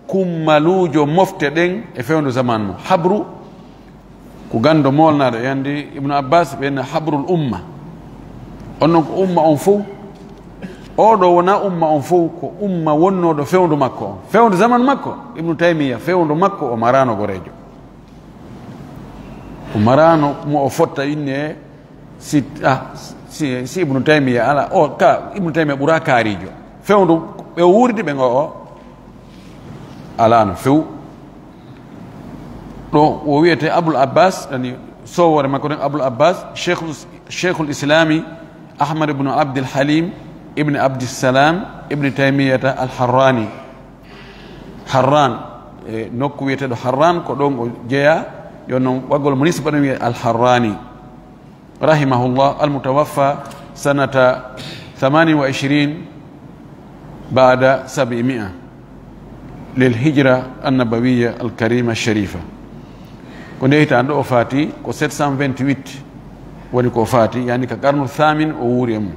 kummaluujo mofte ɗen e fewndo zaman mo. Habru, ko gando molnaɗo, e andi Ibnu Abbas, ɓen habrul umma. On non ko umma on fow. Oɗo wona umma on fow, ko umma wonnooɗo fewndo makko on. Fewndo zaman makko, Ibnu Taymiya, fewndo makko o marano gorejo. O marano mo o fotta inne si, ah, si, si Ibnu Taymiya ala, o ka, Ibnu Taymiya ɓura kaarijo. Fewndo ɓe o wuuridi ɓen o, o alano few. Ɗo o wiyete Abul Abbas, yani sowore makko ɗen Abul Abbas, Cheikhul, Cheikhul Islami Ahmad ibn Abdul Halim ibn Abdissalam ibn Taymiyata al Harrani. Harran, e nokku wiyeteɗo Harran, ko ɗon o jeya, yo non waggol mo nisba ɗon wiye al Harrani. Rahimahullah, al mutawaffa sanata thamani wa ishrin ba'da sab'imi'a lil hijra an-nabawiyya al-karima sharifa. Ko nde hitaande o faati, ko sept cent vingt-huit woni ko o faati, yani ka qarnu thamin o wuuri e mum.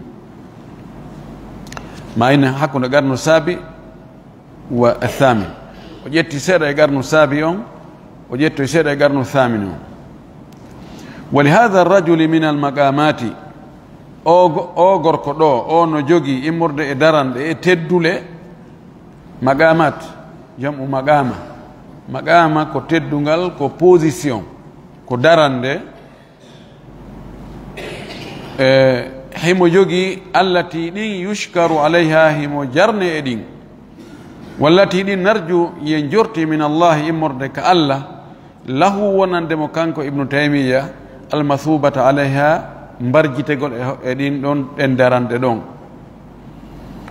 Ma ina hakkunde qarnu sabi wa thamin. O ƴetti seeɗa e qarnu sabi on, o ƴettoy seeɗa e qarnu thamin on. Wa li hadha ar-rajuli min al-maqamati, o go-, o gorko ɗo, o no jogii immorde e daranɗe e teddule, maqamat, jam'u maqama. Maqama ko teddungal, ko position, ko darande. E, himo jogii allati ɗin yushkaru alayha, himo jarne e ɗin. Wallati ɗin narju, yen jorti min Allah, immorde ka Allah, lahu wonande mo kanko Ibnu Taymiya, almathubata alayha, mbarjitegol e, e ɗin ɗon, ɗen darande ɗon.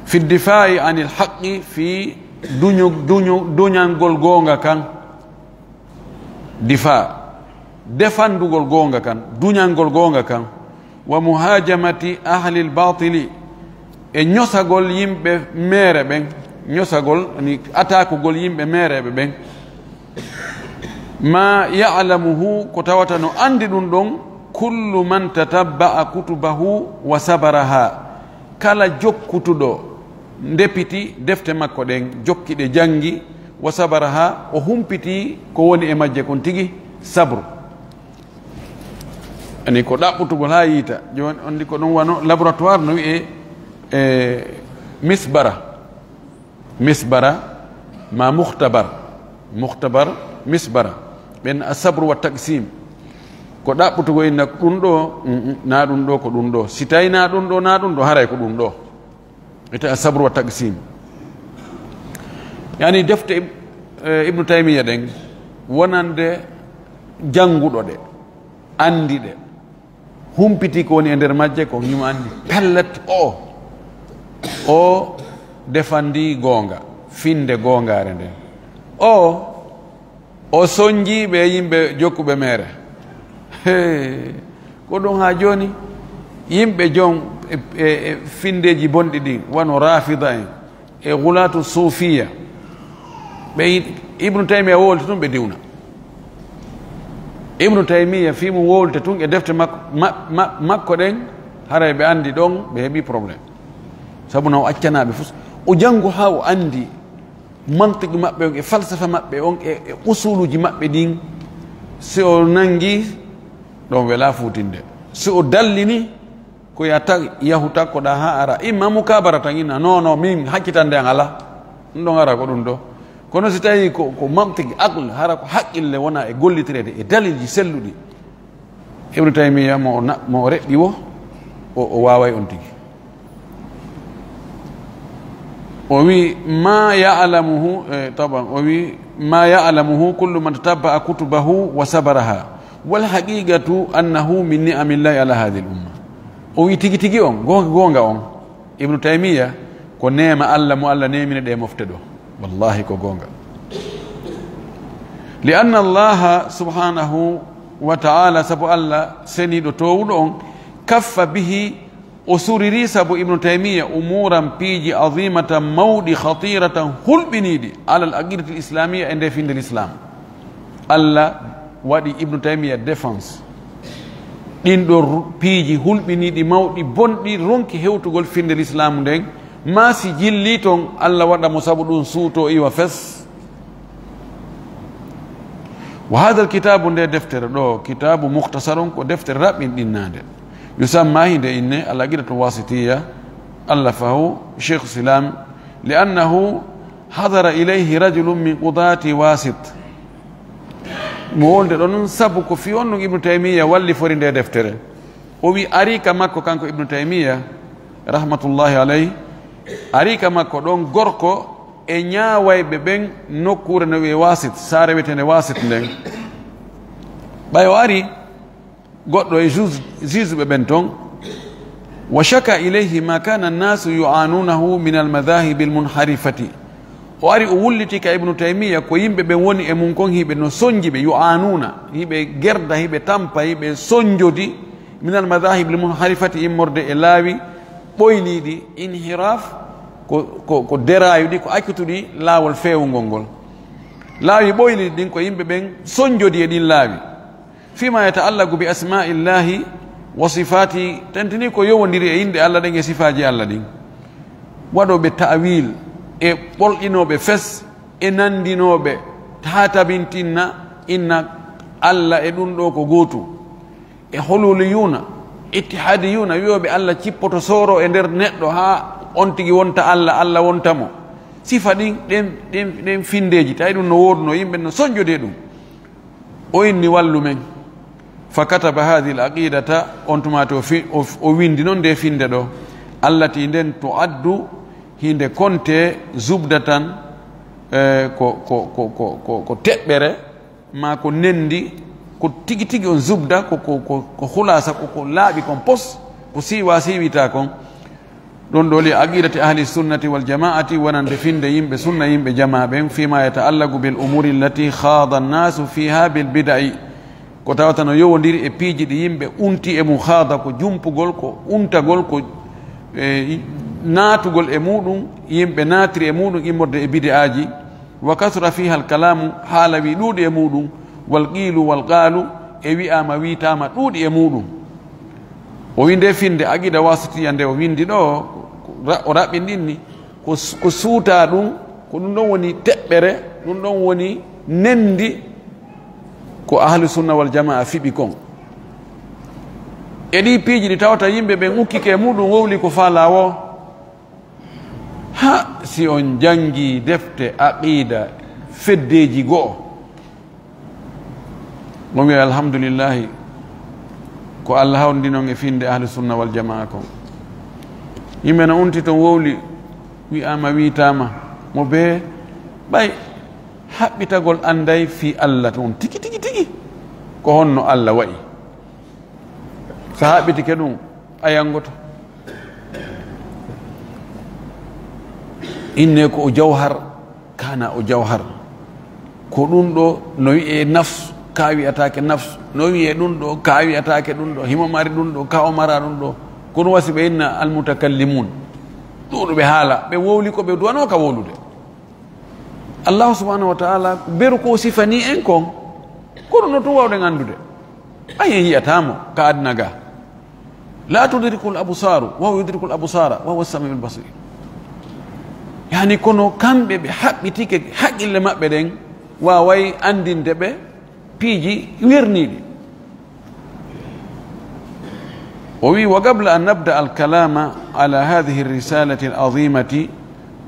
Fi difa'i anil haqqi, fi duñu-, duñu-, duñangol goonga kan. Difa, defandugol goonga kan, duñangol goonga kan, wa muhajamati ahlil batili, e ñosagol yimɓe meere ɓen, ñosagol, ni atakugol yimɓe meereɓe ɓen. Ma ya'lamuhu, ko tawata no andi ɗum ɗon, kullu man tatabba'a kutubahu wa sabaraha, kala jokkutuɗo ndepiti defte makko ɗen, jokki ɗe jangi, wa sabaraha, o humpiti ko woni e majje kon tigi, sabru. Ani ko ɗaɓɓutugol haa yiita. Jooni on ndi ko ɗum wano laboratoire no wi'e, e, misbara. Misbara ma mukhtabar. Mukhtabar, misbara. Ɓen asabru wa taqsim. Ko ɗaɓɓutugol inna ɗum ɗo, mm, mm, na ɗum ɗo, ko ɗum ɗo. Si tawi na ɗum ɗo, na ɗum ɗo, haray ko ɗum ɗo. Wiyete asabru wa taqsim. Yani defte Ib-, eh, Ibnu Taymiya ɗen, wonande jannguɗo ɗe. Anndi ɗe, humpiti ko woni e nder majje, ko himo anndi. Pellet, o, o defandi goonga, finde goongaare nden. O, o sonji ɓe yimɓe jokkuɓe mere. He, ko ɗum haa jooni, yimɓe jom e, e, e findeeji bonɗi ɗin, wano Rafida en, e Gulatu Sufiya, ɓe yi-, Ibnu Taymiya wowlti tun ɓe diwna. Ibnu Taymiya fii mo wowlta tun e defte makko, ma-, ma-, makko ɗen, haray ɓe anndi ɗon, ɓe heɓi problème. Sabu na o accana ɓe fus. O janngu haa o anndi mantiqi maɓɓe on, e falsafa maɓɓe on, e, e usuluuji maɓɓe ɗin. Si o nangi, ɗon wela fuutinde. Si o dallini, ko ya ta-, yahu takkoɗaa haa ara. Imma mukabara tan inna, "Non, non, min hakkitande an alaa. Ɗum ɗon ara ko ɗum ɗo." Kono si tawi ko, ko mantiki, aql, hara ko haqqille wona e gollitireede e dalilji selluɗi. Ibnu Taymiya mo o na-, mo o reɓɓi wo, o, o waaway on tigi. O wi, "Ma ya'lamuhu", eh, taban, o wi, "Ma ya'lamuhu kullu man tatabba'a kutubahu wa sabaraha. Wal haqiqatu annahu min ni'amillahi ala hadhihi al-umma." O wi, "Tigi tigi on, goonga, goonga on, Ibnu Taymiya, ko neema Allah mo Allah neemini ɗe mofte ɗo." Wallahi ko goonga. "Li anna Allaha subhanahu wa ta'ala", sabu Allah seniiɗo toowuɗo on, "kaffa bihi", o suriri sabu Ibnu Taymiya, "umuran", piiji, "azimatan", mawɗi, "khatiratan", hulɓiniiɗi, "alal aqidatil islamiyya", e nde finde l'islam. Allah waɗi Ibnu Taymiya défense. Ɗin ɗo ru-, piiji hulɓiniiɗi, mawɗi, bonɗi, ronki hewtugol finde l'islam nden, ma si jilli ton, Allah waɗa mo sabu ɗum suuto iwa fes. "Wa hadha al-kitabu", nde deftere ɗo, "kitabu mukhtasarun", ko deftere raɓɓinɗinnaande. "Yusamma", hinde inne, "al-aqidatu wasitiyya", allafahu Sheikh Islam, "li annahu hadara ilayhi rajulun min qudati Wasit." Mo wonde ɗon sabu ko fii on ɗum Ibnu Taymiya wallifori nde deftere. O wi ari ka makko kanko Ibnu Taymiya, rahmatullahi alayh, ari ka makko ɗon gorko e ñaawayɓe ɓen nokkuure no wi'e Wasit, saare wi'eteende Wasit nden. Ɓay o ari, goɗɗo e juge, juge ɓe ɓen ton, "wa shaka ilayhi ma kana an-nasu yu'anunahu min al-madhahibi al-munharifati." O ari o wulliti ka Ibnu Taymiya ko yimɓe ɓen woni e mum kon, hiɓe no sonji ɓe, yu'anuna, hiɓe gerda, hiɓe tampa, hiɓe sonjodi, "min al-madhahibi al-munharifati", immorde e laawi ɓoyliiɗi, inhiraf, ko, ko, ko derayuɗi, ko accutuɗi laawol feewungol ngol. Laawi ɓoyliiɗi ɗin ko yimɓe ɓen sonjodi e ɗin laawi. "Fima yata'allaqu bi asma'illahi wa sifati", tentini ko yowondiri e inɗe Allah ɗen e sifaaji Allah ɗin. Waɗooɓe ta'wil e ɓolɗinooɓe fes e nandinooɓe haa tabintinna inna Allah e ɗum ɗo ko gootu. E hululiyuna, ittihadiyuna, wi'ooɓe Allah cippoto sooro e nder neɗɗo haa on tigi wonta Allah, Allah wonta mo. Sifa ɗin, ɗen, ɗen, ɗen findeeji, tawi ɗum no wooduno, yimɓe no sonjode ɗum. O inni wallu men. Fa kataba hadhihi al-aqidata, on tuma to fi-, o, o windi non nde finde ɗo. Allati nden to addu hinde konte zubdatan, eh, ko, ko, ko, ko, ko, ko teɓɓere, ma ko nendi, ko tigi tigi on zubda, ko, ko, ko, ko hulasa, ko, ko laaɓi kon pos, ko siiwa siiwita kon. Ɗum ɗo li aqidati ahli sunnati wal jamaati, wonande finde yimɓe sunna, yimɓe jamaa ɓen, fima yata'allaqu bil umuri allati khada an-nasu fiha bil bida'i, ko tawata no yowondiri e piiji ɗi yimɓe unti e mum, khada ko jumpugol, ko untagol, ko, e, naatugol e muɗum, yimɓe naatiri e muɗum immorde e bid'aaji, wa kasura fiha al kalamu, haala wi ɗuuɗi e muɗum, wal qiilu wal qaalu, e wi'aama wiitaama ɗuuɗi e muɗum. O wi nde finde aqida wasitiya nde o windi ɗo, ra-, o raɓɓinɗinni, ko s-, ko suuta ɗum, ko ɗum ɗon woni teɓɓere, ɗum ɗon woni nendi ko ahlu sunna wal jamaa fiɓi kon. E ɗi piiji ɗi tawata yimɓe ɓen ukkike e muɗum wowli ko faalaa wo. Ha, si on jangi defte aqida feddeji go'o, on wi'a, "Alhamdulillahi, ko Allah hawrindi non e finde ahlu sunna wal jamaa kon." Yimɓe no unti ton wowli, wi'ama, wiitama, mo be ɓay haɓɓitagol anday fi Allah ton tigi, tigi, tigi. Ko honno Allah wa'i? So a haɓɓitike ɗum, a yanngoto. Inne ko o jawhar, kana o jawhar. Ko ɗum ɗo no wi'e nafs, ka wi'ataake nafs. No wi'e ɗum ɗo, ka wi'ataake ɗum ɗo. Himo mari ɗum ɗo, ka o mara ɗum ɗo. Ko ɗum wasi ɓe inna almutakallimun. Ɗuuɗuɓe haala, ɓe wowli ko ɓe duwanoo ka wowlude. Allahu subhanahu wa ta'ala, beru ko sifani en kon, kono no tun wawɗen anndude. Ay en yi'ataa mo ka aduna ga. La tudrikul absaru, wa huwa yudrikul absara, wa huwa samiul basir. Yani, kono kamɓe ɓe haɓɓitike haqqille maɓɓe ɗen, waaway anndinde ɓe piiji werniiɗi. O wi, "Wa qabla an nabda al kalama ala hadhihi risalati al azimati,"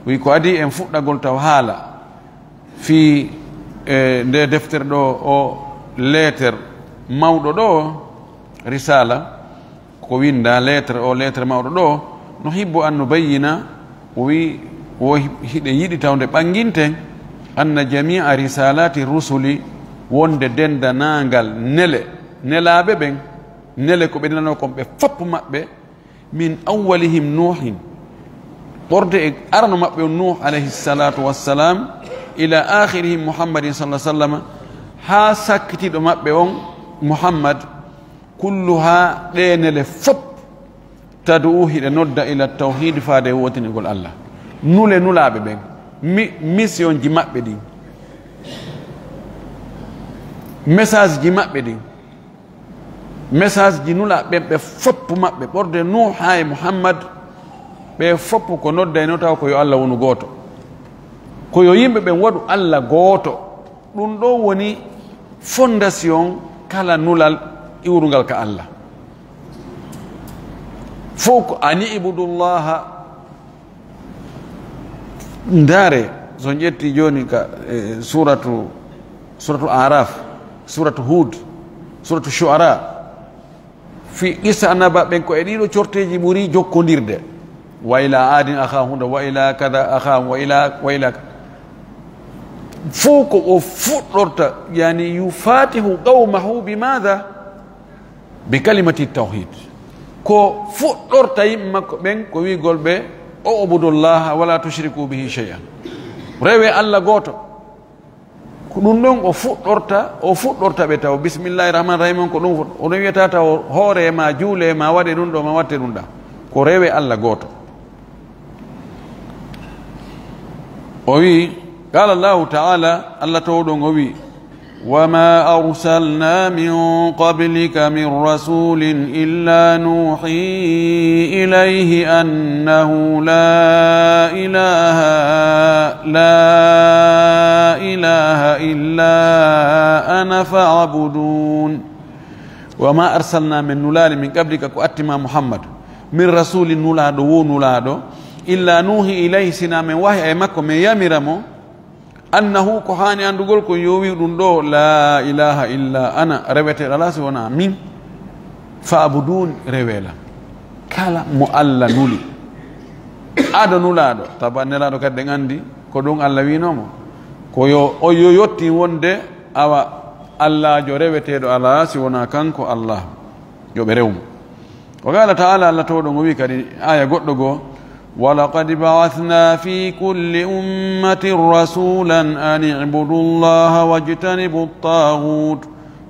wi, ko adi en fuɗɗagol taw haala fii, e, nde deftere ɗo, o leeter mawɗo ɗo, risala, ko winda leeter o, leeter mawɗo ɗo, no hibbo an nubayyina, o wi, wo hi-, hiɗen yiɗi tawde ɓanginten, anna jamia risalati rusuli, wonde dendanangal nele, nelaaɓe ɓen, nele ko ɓe nelanoo kon ɓe foppu maɓɓe, min awwalihim Nuuhin, ɓorde e arano maɓɓe on Nuuh alayhi salatu wassalam, ila akhirihim Muhammadin sallallahu alaihi wasallam, haa sakkitiiɗo maɓɓe on Muhammad, kulluha, ɗe nele fop, tad'u, hiɗe nodda, ila tawhid, faade e wootinigol Allah. Nule nulaaɓe ɓen, mi-, mission ji maɓɓe ɗin, message ji maɓɓe ɗin, message ji nulaaɓe ɓen, ɓe foppu maɓɓe, ɓorde Nuuh haa e Muhammad, ɓe foppu ko noddaynoo taw ko yo Allah wonu gooto. Ko yo yimɓe ɓen waɗu Allah gooto. Ɗum ɗo woni fondation kala nulal iwrungal ka Allah. Fof ko ani ibudullaha. Ndaare, so on ƴetti jooni ka, e, suratu, suratu Araf, suratu Hud, suratu Shu'ara, fi qissa annaba ɓen, ko e ɗiɗo corteeji ɓuri jokkondirde. Wa ila adin akhahum, wa ila kada akhahum, wa ila, wa ila. Fof ko o fuɗɗorta, yani, yufatihu qawmahu bi madha? Bi kalimati tawhid. Ko fuɗɗorta yimɓe makko ɓen ko wi'gol ɓe, "O ubudullaha wala tushriku bihi shay'an." Rewe Allah gooto. Ko ɗum ɗon o fuɗɗorta, o fuɗɗorta ɓe taw, "Bismillahi rahmani rahim" on ko ɗum fuɗ-, o ɗum wiyata taw, "Hoore ma, juule ma, waɗe ɗum ɗo, ma watte ɗum ɗa." Ko rewe Allah gooto. O wi, qala Allahu ta'ala, Allah towɗon o wi, "Wa ma arsalna min qablika min rasulin illa nuhi ilayhi annahu la ilaha, la ilaha illa ana fa'budun." Wa ma arsalna, men nulaali, min qablika, ko atti ma Muhammad, min rasulin, nulaaɗo wo nulaaɗo, illa nuhi ilayhi, sina men wahya e makko, men yamira mo, annahu, ko haani anndugol ko yo wi ɗum ɗo, la ilaha illa ana, reweteeɗo alaa si wonaa min, fa'budun, rewee lan. Kala mo Allah nuli, ado nulaaɗo, taba nelaaɗo kadi ɗen anndi ko ɗum Allah wiinoo mo, ko yo, o yo yottin wonde awa Allaajo reweteeɗo alaa si wonaa kanko Allah, yo ɓe rew mo. Wa qala ta'ala, Allah towɗo ngo wi kadi, aya goɗɗo goo, "Wa laqad ba'athna fi kulli ummatin rasulan an i'budu Allaha wajtanibu at-taghut."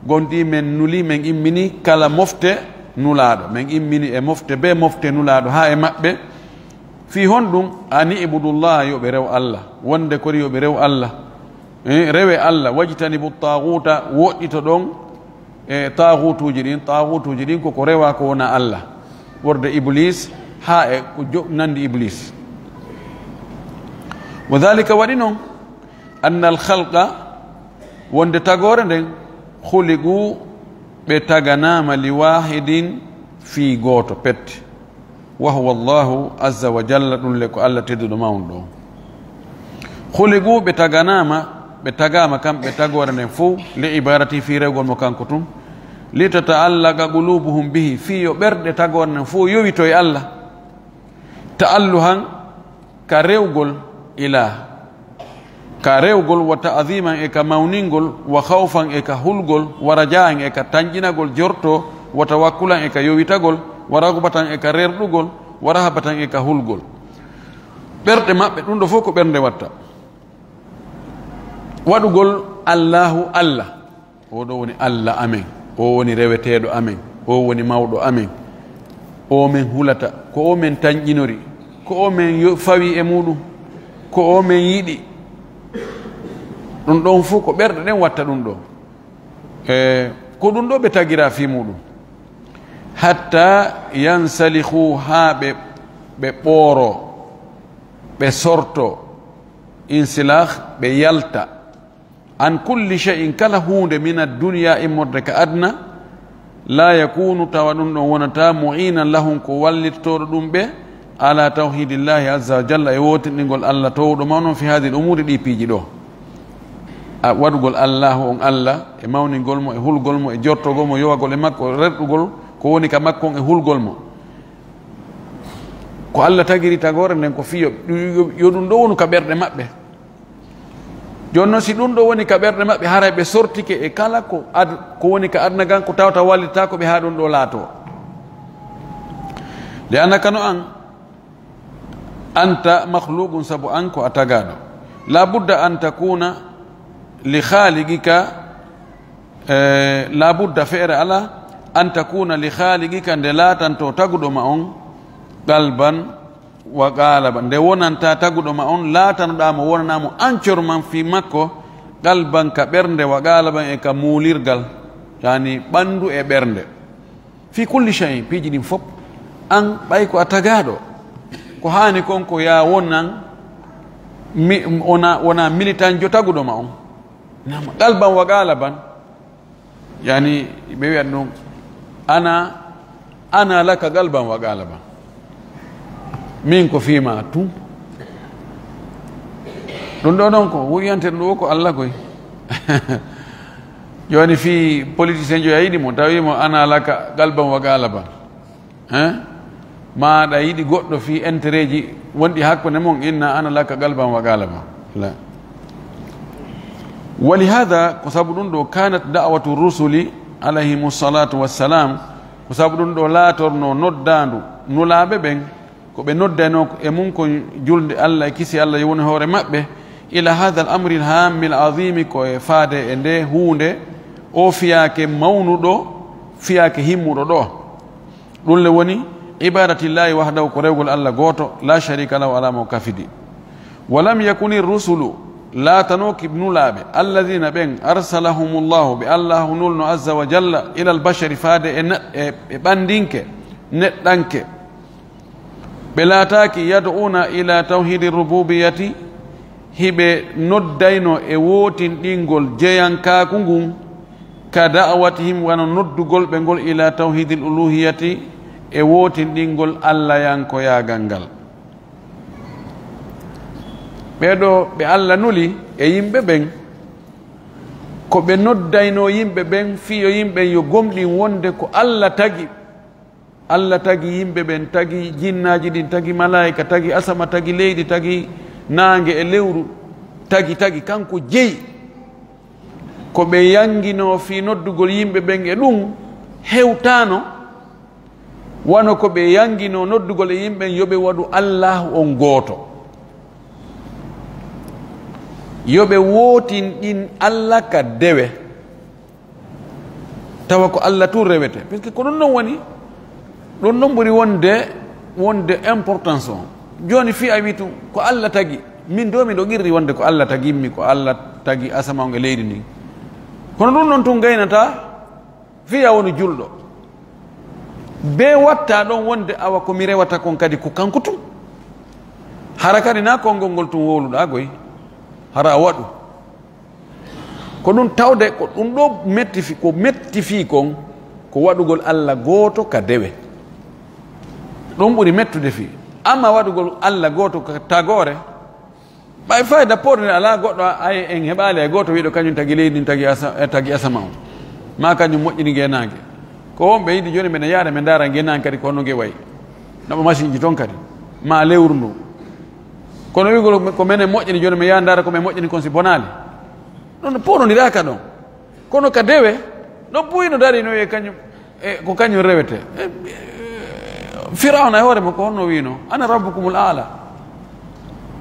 Gonɗi men nuli, men immini kala mofte nulaaɗo. Men immini e mofte bee mofte nulaaɗo haa e maɓɓe. Fii honɗum? "An i'budu Allaha", yo ɓe rew Allah. Wonde kori yo ɓe rew Allah. Eh, rewe Allah, wajtanibu taaguuta, woɗɗito ɗon e taaguutuuji ɗin. Taaguutuuji ɗin ko ko rewa ko wona Allah, worde Iblis, haa e ko jo-, nandi Iblis. Wa dhalika, waɗi non, anna al khalqa, wonde tagoore nden, khuliqu, ɓe taganaama, li wahidin, fii gooto pet. Wa huwa Allahu azza wa jalla, ɗum le ko Allah tedduɗo mawnuɗo. Khuliqu, ɓe taganaama, ɓe tagaama kamɓe tagoore nden fow, li ibadati, fii rewgol mo kanko tun, li tata'allaqa qulubuhum bihi, fii yo ɓerɗe tagoore nden fow yowito e Allah, ta'alluhan, ka rewgol Ilah, ka rewgol, wa ta'ziman, e ka mawningol, wa khawfan, e ka hulgol, wa raja'an, e ka tanƴinagol jorto, Wa tawakkulan e ka yowitagol, wa raghbatan e ka rerɗugol, wa rahabatan e ka hulgol. Ɓerɗe maɓɓe, ɗum ɗo fof ko ɓernde watta. Waɗugol Allahu Allah, o ɗo woni Allah amen, o woni reweteeɗo amen, o woni mawɗo amen, o men hulata, ko o men tanƴinori, ko o men yo-, fawi e muɗum, ko o men yiɗi. Ɗum ɗon fof ko ɓerɗe ɗen watta ɗum ɗo. E ko ɗum ɗo ɓe tagira fii muɗum. Hatta yansalihu, haa ɓe, ɓe ɓooro, ɓe sorto, insilah, ɓe yalta. An kulli shay'in, kala huunde, min ad-dunya, immorde ka aduna, la yakunu, tawa ɗum ɗon wonata, mu'inan lahum, ko wallitotooɗo ɗum ɓe, ala tawhidillahi azza wa jalla, e wootinɗingol Allah toowɗo mawɗo on, fi hadhihi al-umuri, ɗi piiji ɗo. A waɗugol Allahu on Allah, e mawningol mo, e hulgol mo, e jortogol mo, yowagol e makko, rerɗugol ko woni ka makko on, e hulgol mo. Ko Allah tagiri tagoore nden ko fii yo, yo, yo ɗum ɗo wonu ka ɓerɗe maɓɓe. Jooni noon, si ɗum ɗo woni ka ɓerɗe maɓɓe, haray ɓe sortike e kala ko ad-, ko woni ka aduna kan, ko tawata wallitaako ɓe haa ɗum ɗo laatoo. Li annaka no an, anta makhluqun, sabu an ko a tagaaɗo. La budda an takuna li khaliqika, eh, la budda, feere alaa, an takuna li khaliqika, nde laatanto taguɗo ma on, qalban wa qalaban, nde wonanta taguɗo ma on, laatanoɗaa mo, wonanaa mo ancor man fii makko, qalban, ka ɓernde, wa qalaban, e ka muulirgal, yani ɓanndu e ɓernde. Fi kulli shay'in, piiji ɗin fof, an ɓay ko a tagaaɗo, ko haani kon ko yaa wonan mi, wona, wona militanjo taguɗo ma on. Nam, qalban wa qalaban, yani ɓe wiyan ɗum, ana, ana laka qalban wa qalaban. Min ko fii ma tun. Ɗum ɗo noon ko wuyante ɗum ɗo ko Allah koy. Jooni fii politicien jo a yiɗi mo, tawi mo ana laka qalban wa qalaban. Hein? Ma aɗa yiɗi goɗɗo fii intérêt ji wonɗi hakkunde mon, inna ana laka qalban wa qalaban. La. Wa li hada, ko sabu ɗum ɗo, kanat da'watu rusuli alayhimu salatu wassalam, ko sabu ɗum ɗo laatorno noddaandu nulaaɓe ɓen, ko ɓe noddaynoo e mum ko julde Allah e kisi Allah yo woni hoore maɓɓe, ila hada al amri al hammi al azimi, ko e faade e nde huunde, o fiyaake mawnuɗo, fiyaake himmuɗo ɗo. Ɗum le woni ibadatillahi wahdahu, ko rewgol Allah gooto, la sharika lahu, alaa mo kafidi. Wa lam yakuni rusulu, laatanooki nulaaɓe, alladina ɓen, arsalahumullahu, ɓe Allahu nulno azza wa jalla, ilal bashari, faade e ne-, e, e ɓandinke, neɗɗanke. Ɓe laataaki yad'una ila tawhidi rububiyati, hiɓe noddaynoo e wootinɗingol jeyankaaku ngun, ka da'watihim, wano noddugol ɓe ngol, ila tawhidil uluhiyati, e wootinɗingol Allayankoyaagal ngal. Ɓee ɗoo ɓe Allah nuli e yimɓe ɓen, ko ɓe noddaynoo yimɓe ɓen fii yo yimɓe yo gomɗin wonde ko Allah tagi. Allah tagi yimɓe ɓen, tagi jinnaaji ɗin, tagi malaa'ika, tagi asama, tagi leydi, tagi naange e lewru, tagi, tagi, kanko jeyi. Ko ɓe yanginoo fii noddugol yimɓe ɓen e ɗum hewtaano, wano ko ɓe yanginoo noddugol e yimɓe ɓen yo ɓe waɗu Allaahu on gooto. Yo ɓe wootinɗin Allah ka dewe. Tawa ko Allah tun rewete. Parce que ko ɗum ɗon woni, ɗum ɗon ɓuri wonde, wonde importance on. Jooni fii a wii tun, ko Allah tagi. Min do miɗo qirri wonde ko Allah tagimmi, ko Allah tagi asama on e leydi ndin. Kono ɗum ɗon tun gaynata fii a woni julɗo. Bee watta ɗon wonde awa ko mi rewata kon kadi ko kanko tun. Hara kadi na konngol ngol tun wowluɗaa goy. Hara a waɗu. Ko ɗum tawde ko ɗum ɗo metti fi-, ko metti fii kon, ko waɗugol Allah gooto ka dewe. Ɗum ɓuri mettude fii. Amma waɗugol Allah gooto ka tagoore, ɓay fayda porne alaa goɗɗo, ay, en heɓaali ay gooto wiiɗo kañum tagi leydi, tagi asa-, eh, tagi asama on. Maa kañum moƴƴini ngeenaange. Ko wonɓe yiɗi jooni mbeɗa yaara, ɓe ndaara ngeenaange kadi ko honno nge wayi. Naɓa machine ji ton kadi. Maa lewru ndu. Kono wiigol ko menen moƴƴini, jooni mi yaha ndaara ko men moƴƴini kon si bonaali. Ɗon porondiraka ɗon. Kono ka dewe, ɗon buy no dari no e kañum. E ko kañum rewete. E, e, Firawna e hoore makko honno wiino, "Ana rabbukumul aala.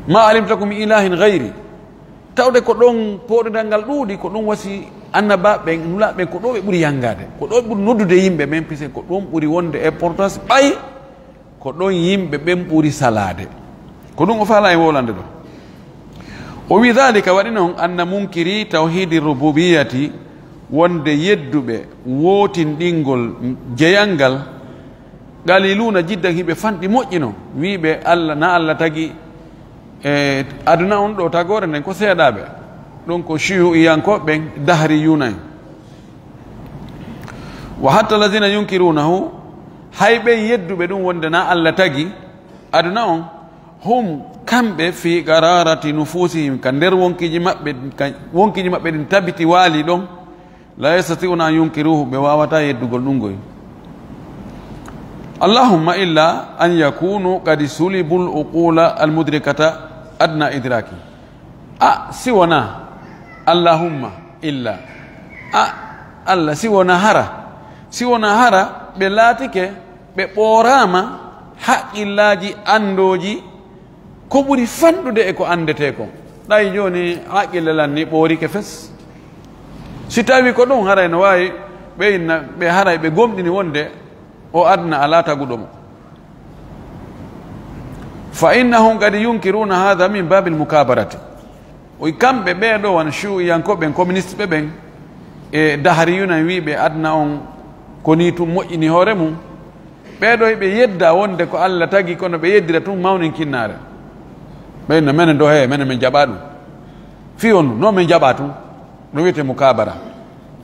Ma alimtu lakum min ilahin gayri." Tawde ko ɗon pooɗodal ngal ɗuuɗi, ko ɗum wasi annabaaɓe ɓen, nulaaɓe ɓen, ko ɗo ɓe ɓuri yanngaade, ko ɗo ɓe ɓuri noddude yimɓe ɓen, puisque ko ɗum ɓuri wonde importance, ɓay ko ɗon yimɓe ɓen ɓuri salaade. Ko ɗum o faala en wowlande ɗo. O wi, "Dhalika, waɗi noon, anna munkiri tawhidi rububiyati, wonde yedduɓe wootinɗingol jeyal ngal, qaliluuna jiddan, hiɓe fanɗi moƴƴino, wiiɓe Allah, na Allah tagi, e aduna on ɗo tagoore nden ko seeɗaaɓe." Ɗum ko shiyu'iyankooɓe ɓen, dahriyuuna en. "Wa hatta alladhina yunkirunahu, hay ɓen yedduɓe ɗum wonde na Allah tagi aduna on, hum, kamɓe, fi qararati nufusihim, ka nder wonkiiji maɓɓe, ka wonkiiji maɓɓe ɗin tabiti waali ɗon, la yastati'una an yunkiruhu, ɓe waawata yeddugol ɗum goy. Allahumma illa an yakunu qad sulibul uqula al mudrikata adna idraki." A, si wonaa, Allahumma, illa. A, Allah, si wonaa hara. Si wonaa hara, ɓe laatike, ɓe ɓooraama haqqillaaji anndooji ko ɓuri fanɗude e ko anndetee kon. Ɗay jooni haqqille lan ni ɓoorike fes. Si tawii ko ɗum, haray no waawi ɓe inna, ɓe haray ɓe gomɗini wonde o aduna alaa taguɗo mo. Fa innahum qad yunkiruna hadha min babil mukabarati. O wi kamɓe ɓee ɗoo, wano shiyu'iyankooɓe ɓen, communiste ɓe ɓen, e dahriyuuna en, wiiɓe aduna on ko nii tun moƴƴini hoore mum. Ɓee ɗoo ɓe yedda wonde ko Allah tagi, kono ɓe yeddira tun mawninkinnaare. Ɓe inna, "Menen ɗoo, he, menen min jaɓaa ɗum. Fii on, no min jaɓaa tun." No wiyetee mukabara.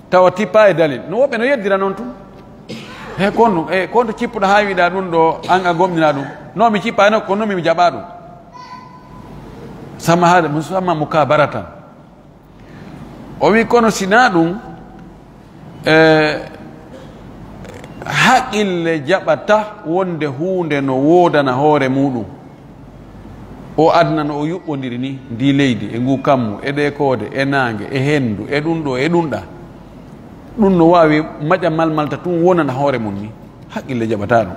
Tawa tippa e dalil. No woɓɓe no yeddira noon tun. He, kono, e, kono cippuɗo haa wiɗa ɗum ɗo, an a gomɗina ɗum. No mi cippa no, kono mi jaɓa ɗum. Sama haade, musamma mukabaratan. O wi kono sina ɗum, e, haqqille jaɓata wonde huunde no woodana hoore muɗum. O aduna no o yuɓɓondiri ni, ndi leydi, e ngu kammu, e ɗe koode, e naange, e henndu, e ɗum ɗo, e ɗum ɗa. Ɗum no waawi maƴa malmalta tun wonana hoore mum ni. Haqqille jaɓataa ɗum.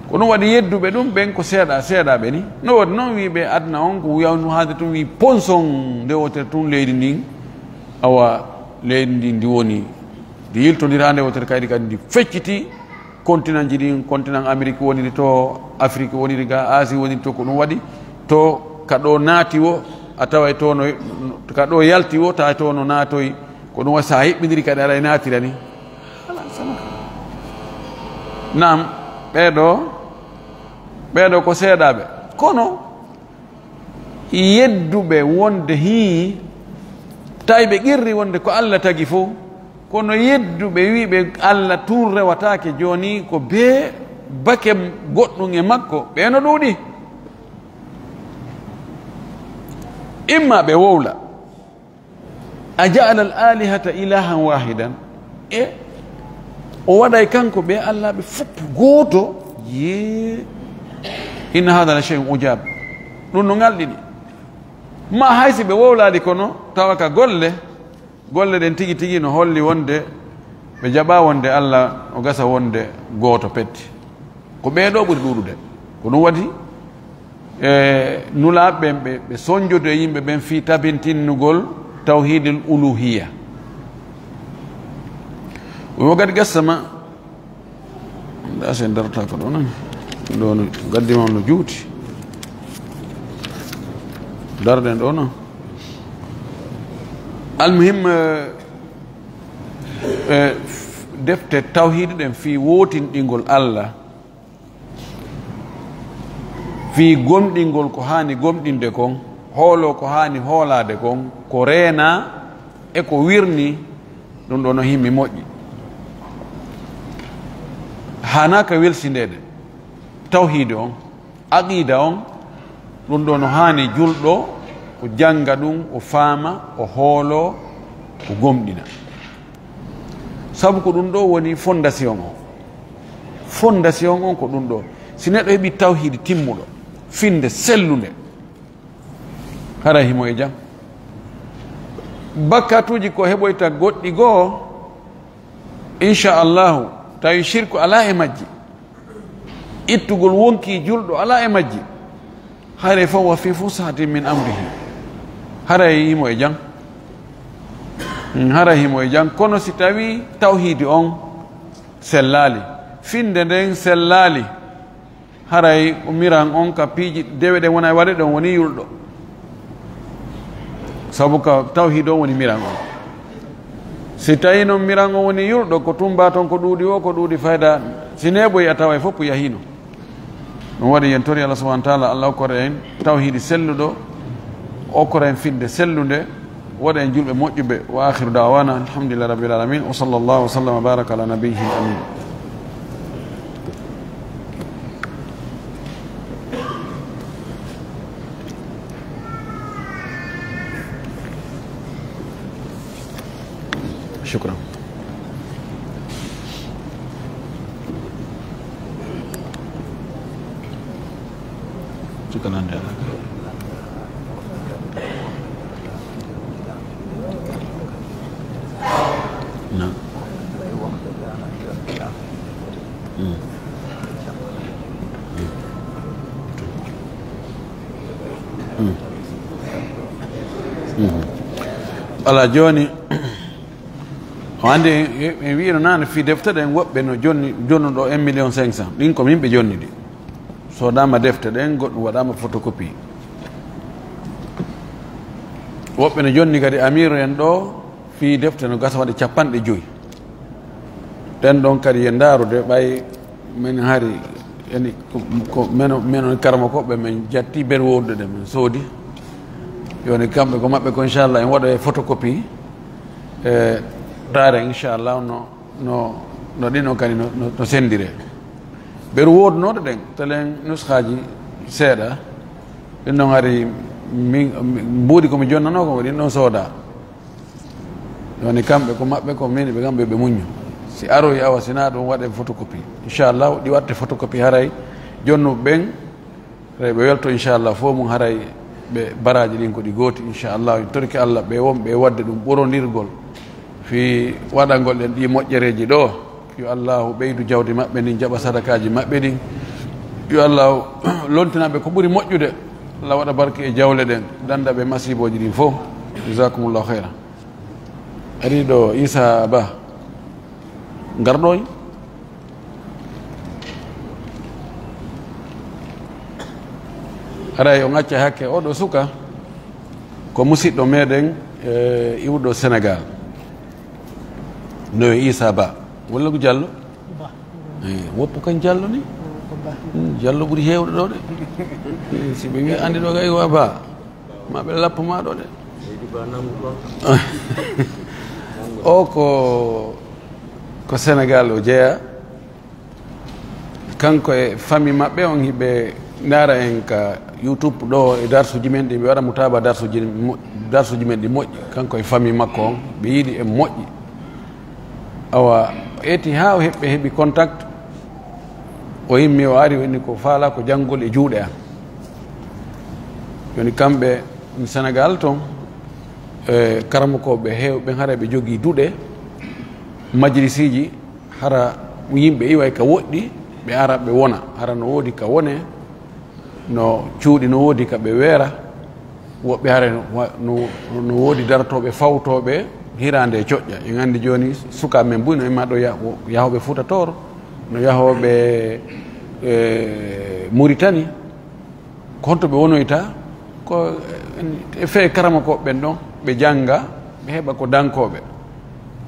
Ko ɗum waɗi yedduɓe ɗum ɓen ko seeɗa, seeɗaɓe ni. No woodi noon wiiɓe aduna on ko wiyawnu haade tun wi ponson nde wotere tun leydi ndin. Awa leydi ndin ndi woni, ndi yiltondira nde wotere kaydi kadi ndi fecciti. Continent ji ɗin, continent Amérique woniri to, Afrique woniri ga, Asie woniri to, ko ɗum waɗi to ka ɗo naati wo, a taway to no, ka ɗo yalti wo, tawa to no naatoyi, ko ɗum waɗi sa hiɓɓindiri kadi aɗa naatira ni. Voilà, sama. Naam, ɓee ɗo, ɓee ɗo ko seeɗaaɓe. Kono, yedduɓe wonde hii, tawi ɓe qirri wonde ko Allah tagi fof, kono yedduɓe wiiɓe Allah tun rewataake, jooni ko bee bake goɗɗum e makko, ɓe no ɗuuɗi. Imma ɓe wowla, "A ja'ala al-alihata ilahan wahidan?" E o waɗay kanko ɓe allaaɓe fof gooto? Yee, inna hada la shay'un ujab. Ɗum no ngalɗini. Ma hay si ɓe wowlaali, kono tawa ka golle, golle ɗen tigi tigi no holli wonde ɓe jaɓa wonde Allah o gasa wonde gooto petti. Ko ɓee ɗoo ɓuri ɗuuɗude. Ko ɗum waɗi, e, nulaaɓe ɓen ɓe, ɓe sonjodu e yimɓe ɓen fii tabintinnugol tawhidil uluhiyya. Wo gadi gassama, nda sen darata ko ɗo nan. Ɗo no gaddi ma no juuti. Darden ɗo non. Almuhim, e, e, defte tawhid ɗen fii wootinɗingol Allah, fii gomɗingol ko haani gomɗinde kon, hoolo ko haani hoolaade kon, ko reena e ko wirni, ɗum ɗo no himmi moƴƴi. Haanaaka welsindeede tawhiid on, aqiida on, ɗum ɗo no haani julɗo o jannga ɗum, o faama, o hoolo, o gomɗina. Sabu ko ɗum ɗo woni fondation on. Fondation on ko ɗum ɗo. Si neɗɗo heɓi tawhiid timmuɗo, finde, sellunde, haray himo e jam. Bakkatuuji ko heɓoyta goɗɗi goo, Inchallahu, tawi shirku alaa e majji, ittugol wonki julɗo alaa e majji, haray fa huwa fi fusahatin min amrihi, haray himo e jam. Hmm, haray himo e jam. Kono si tawi tawhiidi on sellaali, finde nden sellaali, haray ko miran on ka piiji dewe ɗen wona e waɗe ɗon woni yulɗo. Sabu ka tawhiid on woni miran on. Si tawi noon miran on woni yulɗo, ko tumba ton ko ɗuuɗi o, ko ɗuuɗi fayda, si neeɓoyi a taway fof yahiino. Ɗum waɗi yen tori Allah subhanahu wa taala, Allah okkora en tawhiidi selluɗo, okkora en finde sellunde, waɗa en julɓe moƴƴuɓe. Wa akhiru da'wana alhamdulillahi rabbil alamin. Wa sallallahu wa sallam wa baraka ala nabiyyihi amin. Shukran. Shukran. Naam. Mm. Mm. Mm. Ala jooni, o anndi en, en wiino naane fii defte ɗen, woɓɓe no jonni, jonnuɗo un million cinq cent. Ɗin ko min ɓe jonnidi. Soodama defte ɗen, goɗɗum waɗama photocopie. Woɓɓe no jonni kadi amiru en ɗo, fii defte no gasa waɗi capanɗe joyi. Ɗen ɗon kadi e ndaarude, ɓay men hari, eni, ko, ko men, men on karamokooɓe, men jatti ber wowlude ɗe, men soodi. Yoni kamɓe ko maɓɓe ko, inchallah, en waɗa e photocopie, e taare, inchallah, no, no, no ɗin on kadi no, no, no sendire. Ɓeru woodunooɗo ɗen, telen nuskaaji seeɗa, ɗin ɗon hari min, min mbuuɗi ko mi jonnanoo ko, ɗin ɗon sooda. Woni kamɓe ko maɓɓe, ko min ɓe kamɓe ɓe muñño. Si aroyi awa, si naa ɗum waɗe photocopie. Inchallah, ɗi waɗte photocopie haray jonnuɓe ɓen, haray ɓe welto inchallah, fof mum haray ɓe baraaji ɗin ko ɗi gooti inchallah. En torike Allah ɓe wonɓe e waɗde ɗum ɓurondirgol fii waɗangol en ɗi moƴƴereeji ɗo. Yo Allahu ɓeydu jawdi maɓɓe ndin, jaɓa sadakaaji maɓɓe ɗin. Yo Allahu lontina ɓe ko ɓuri moƴƴude. Allah waɗa barke e jawle ɗen, danda ɓe masiibooji ɗin fof. Jazakumullahu khairan. Ari ɗo Isa Ba. Ngarɗoy. Haray on acca hakke, oɗo suka ko musiɗɗo meɗen, eh, iwɗo Senegal. No yo Isa Ba. Walla ko Jallo? Ba. Eh, woppu kan Jallo ni? Ko Ba. Hmm, Jallo ɓuri heewde ɗo de. Eh, si ɓe ngi andi ɗo kay wa Ba. Ma ɓe lappo ma ɗo de. O ko, ko Senegal o jeeya. Kanko e famille maɓɓe on hiɓe ndaara en ka YouTube ɗo e darsuji men ɗi, ɓe waɗa mutaaba darsuji mo-, darsuji men ɗi moƴƴi. Kanko e famille makko on, ɓe yiɗi en moƴƴi. Awa, o eti haa o heɓ-, ɓe heɓi contact, o yimmi, o ari, o inni ko faala ko janngol e juuɗe an. Joni kamɓe Senegal ton, e karamokooɓe heewɓe, hara ɓe jogii duɗe, majlisiji, hara yimɓe iway ka woɗɗi, ɓe ara ɓe wona, hara no woodi ka wone, no cuuɗi no woodi ka ɓe weera, woɓɓe hara no wa-, no, no woodi darotooɓe fawtooɓe hiraande e coƴƴa. En anndi jooni sukaaɓe men buy no imma ɗo yah-, yahooɓe Fuuta Tooro, no yahooɓe, e, Muritani. Ko honto ɓe wonoyta? Ko e fee karamokooɓe ɓen ɗon, ɓe jannga, ɓe heɓa ko dankooɓe.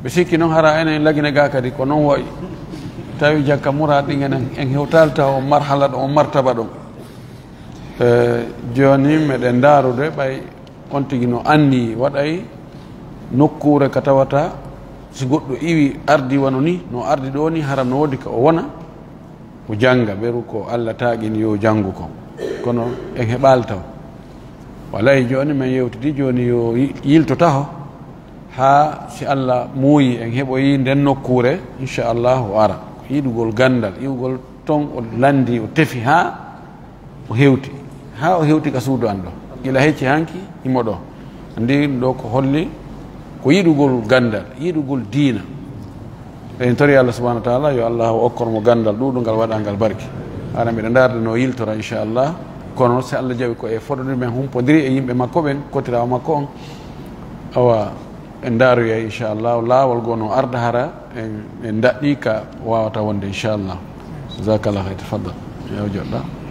Ɓe sikki noon hara enen Lagine ga kadi ko noon wayi. Tawi jakka muraad ɗin enen en hewtaali taw on marhala ɗo, on martaba ɗo. E, jooni meɗen ndaarude ɓay on tigi no anni waɗay nokkuure ka tawata si goɗɗo iwi ardi wano ni, no ardi ɗo ni hara no woodi ka o wona. O jannga, ɓeru ko Allah taaƴini yo janngu kon. Kono en heɓaali taw. Walay jooni men yewtidi jooni yo yi-, yilto taho. Haa si Allah muuyi en heɓoyi nden nokkuure, inchallah o ara. Ko yiɗugol ganndal, iwgol ton o lanndi, o tefi haa o hewti. Haa o hewti ka suudu an ɗo. Gila hecci hanki, himo ɗo. Anndi ɗo ko holli ko yiɗugol ganndal, yiɗugol diina. En tori Allah subhanahu wa taala yo Allah okkor mo ganndal ɗuuɗungal, waɗangal barki. Hara miɗo ndaarde no yiltora, inchallah. Kono si Allah jaɓi, ko e fodde men humpodiri e yimɓe makko ɓen, kotiraawo makko on. Awa, en ndaaroya, inchallah, laawol goo no arda, hara en, en daɗɗi ka waawata wonde, inchallah. Jazakallah khair, tafaddal. Yo joɗɗa.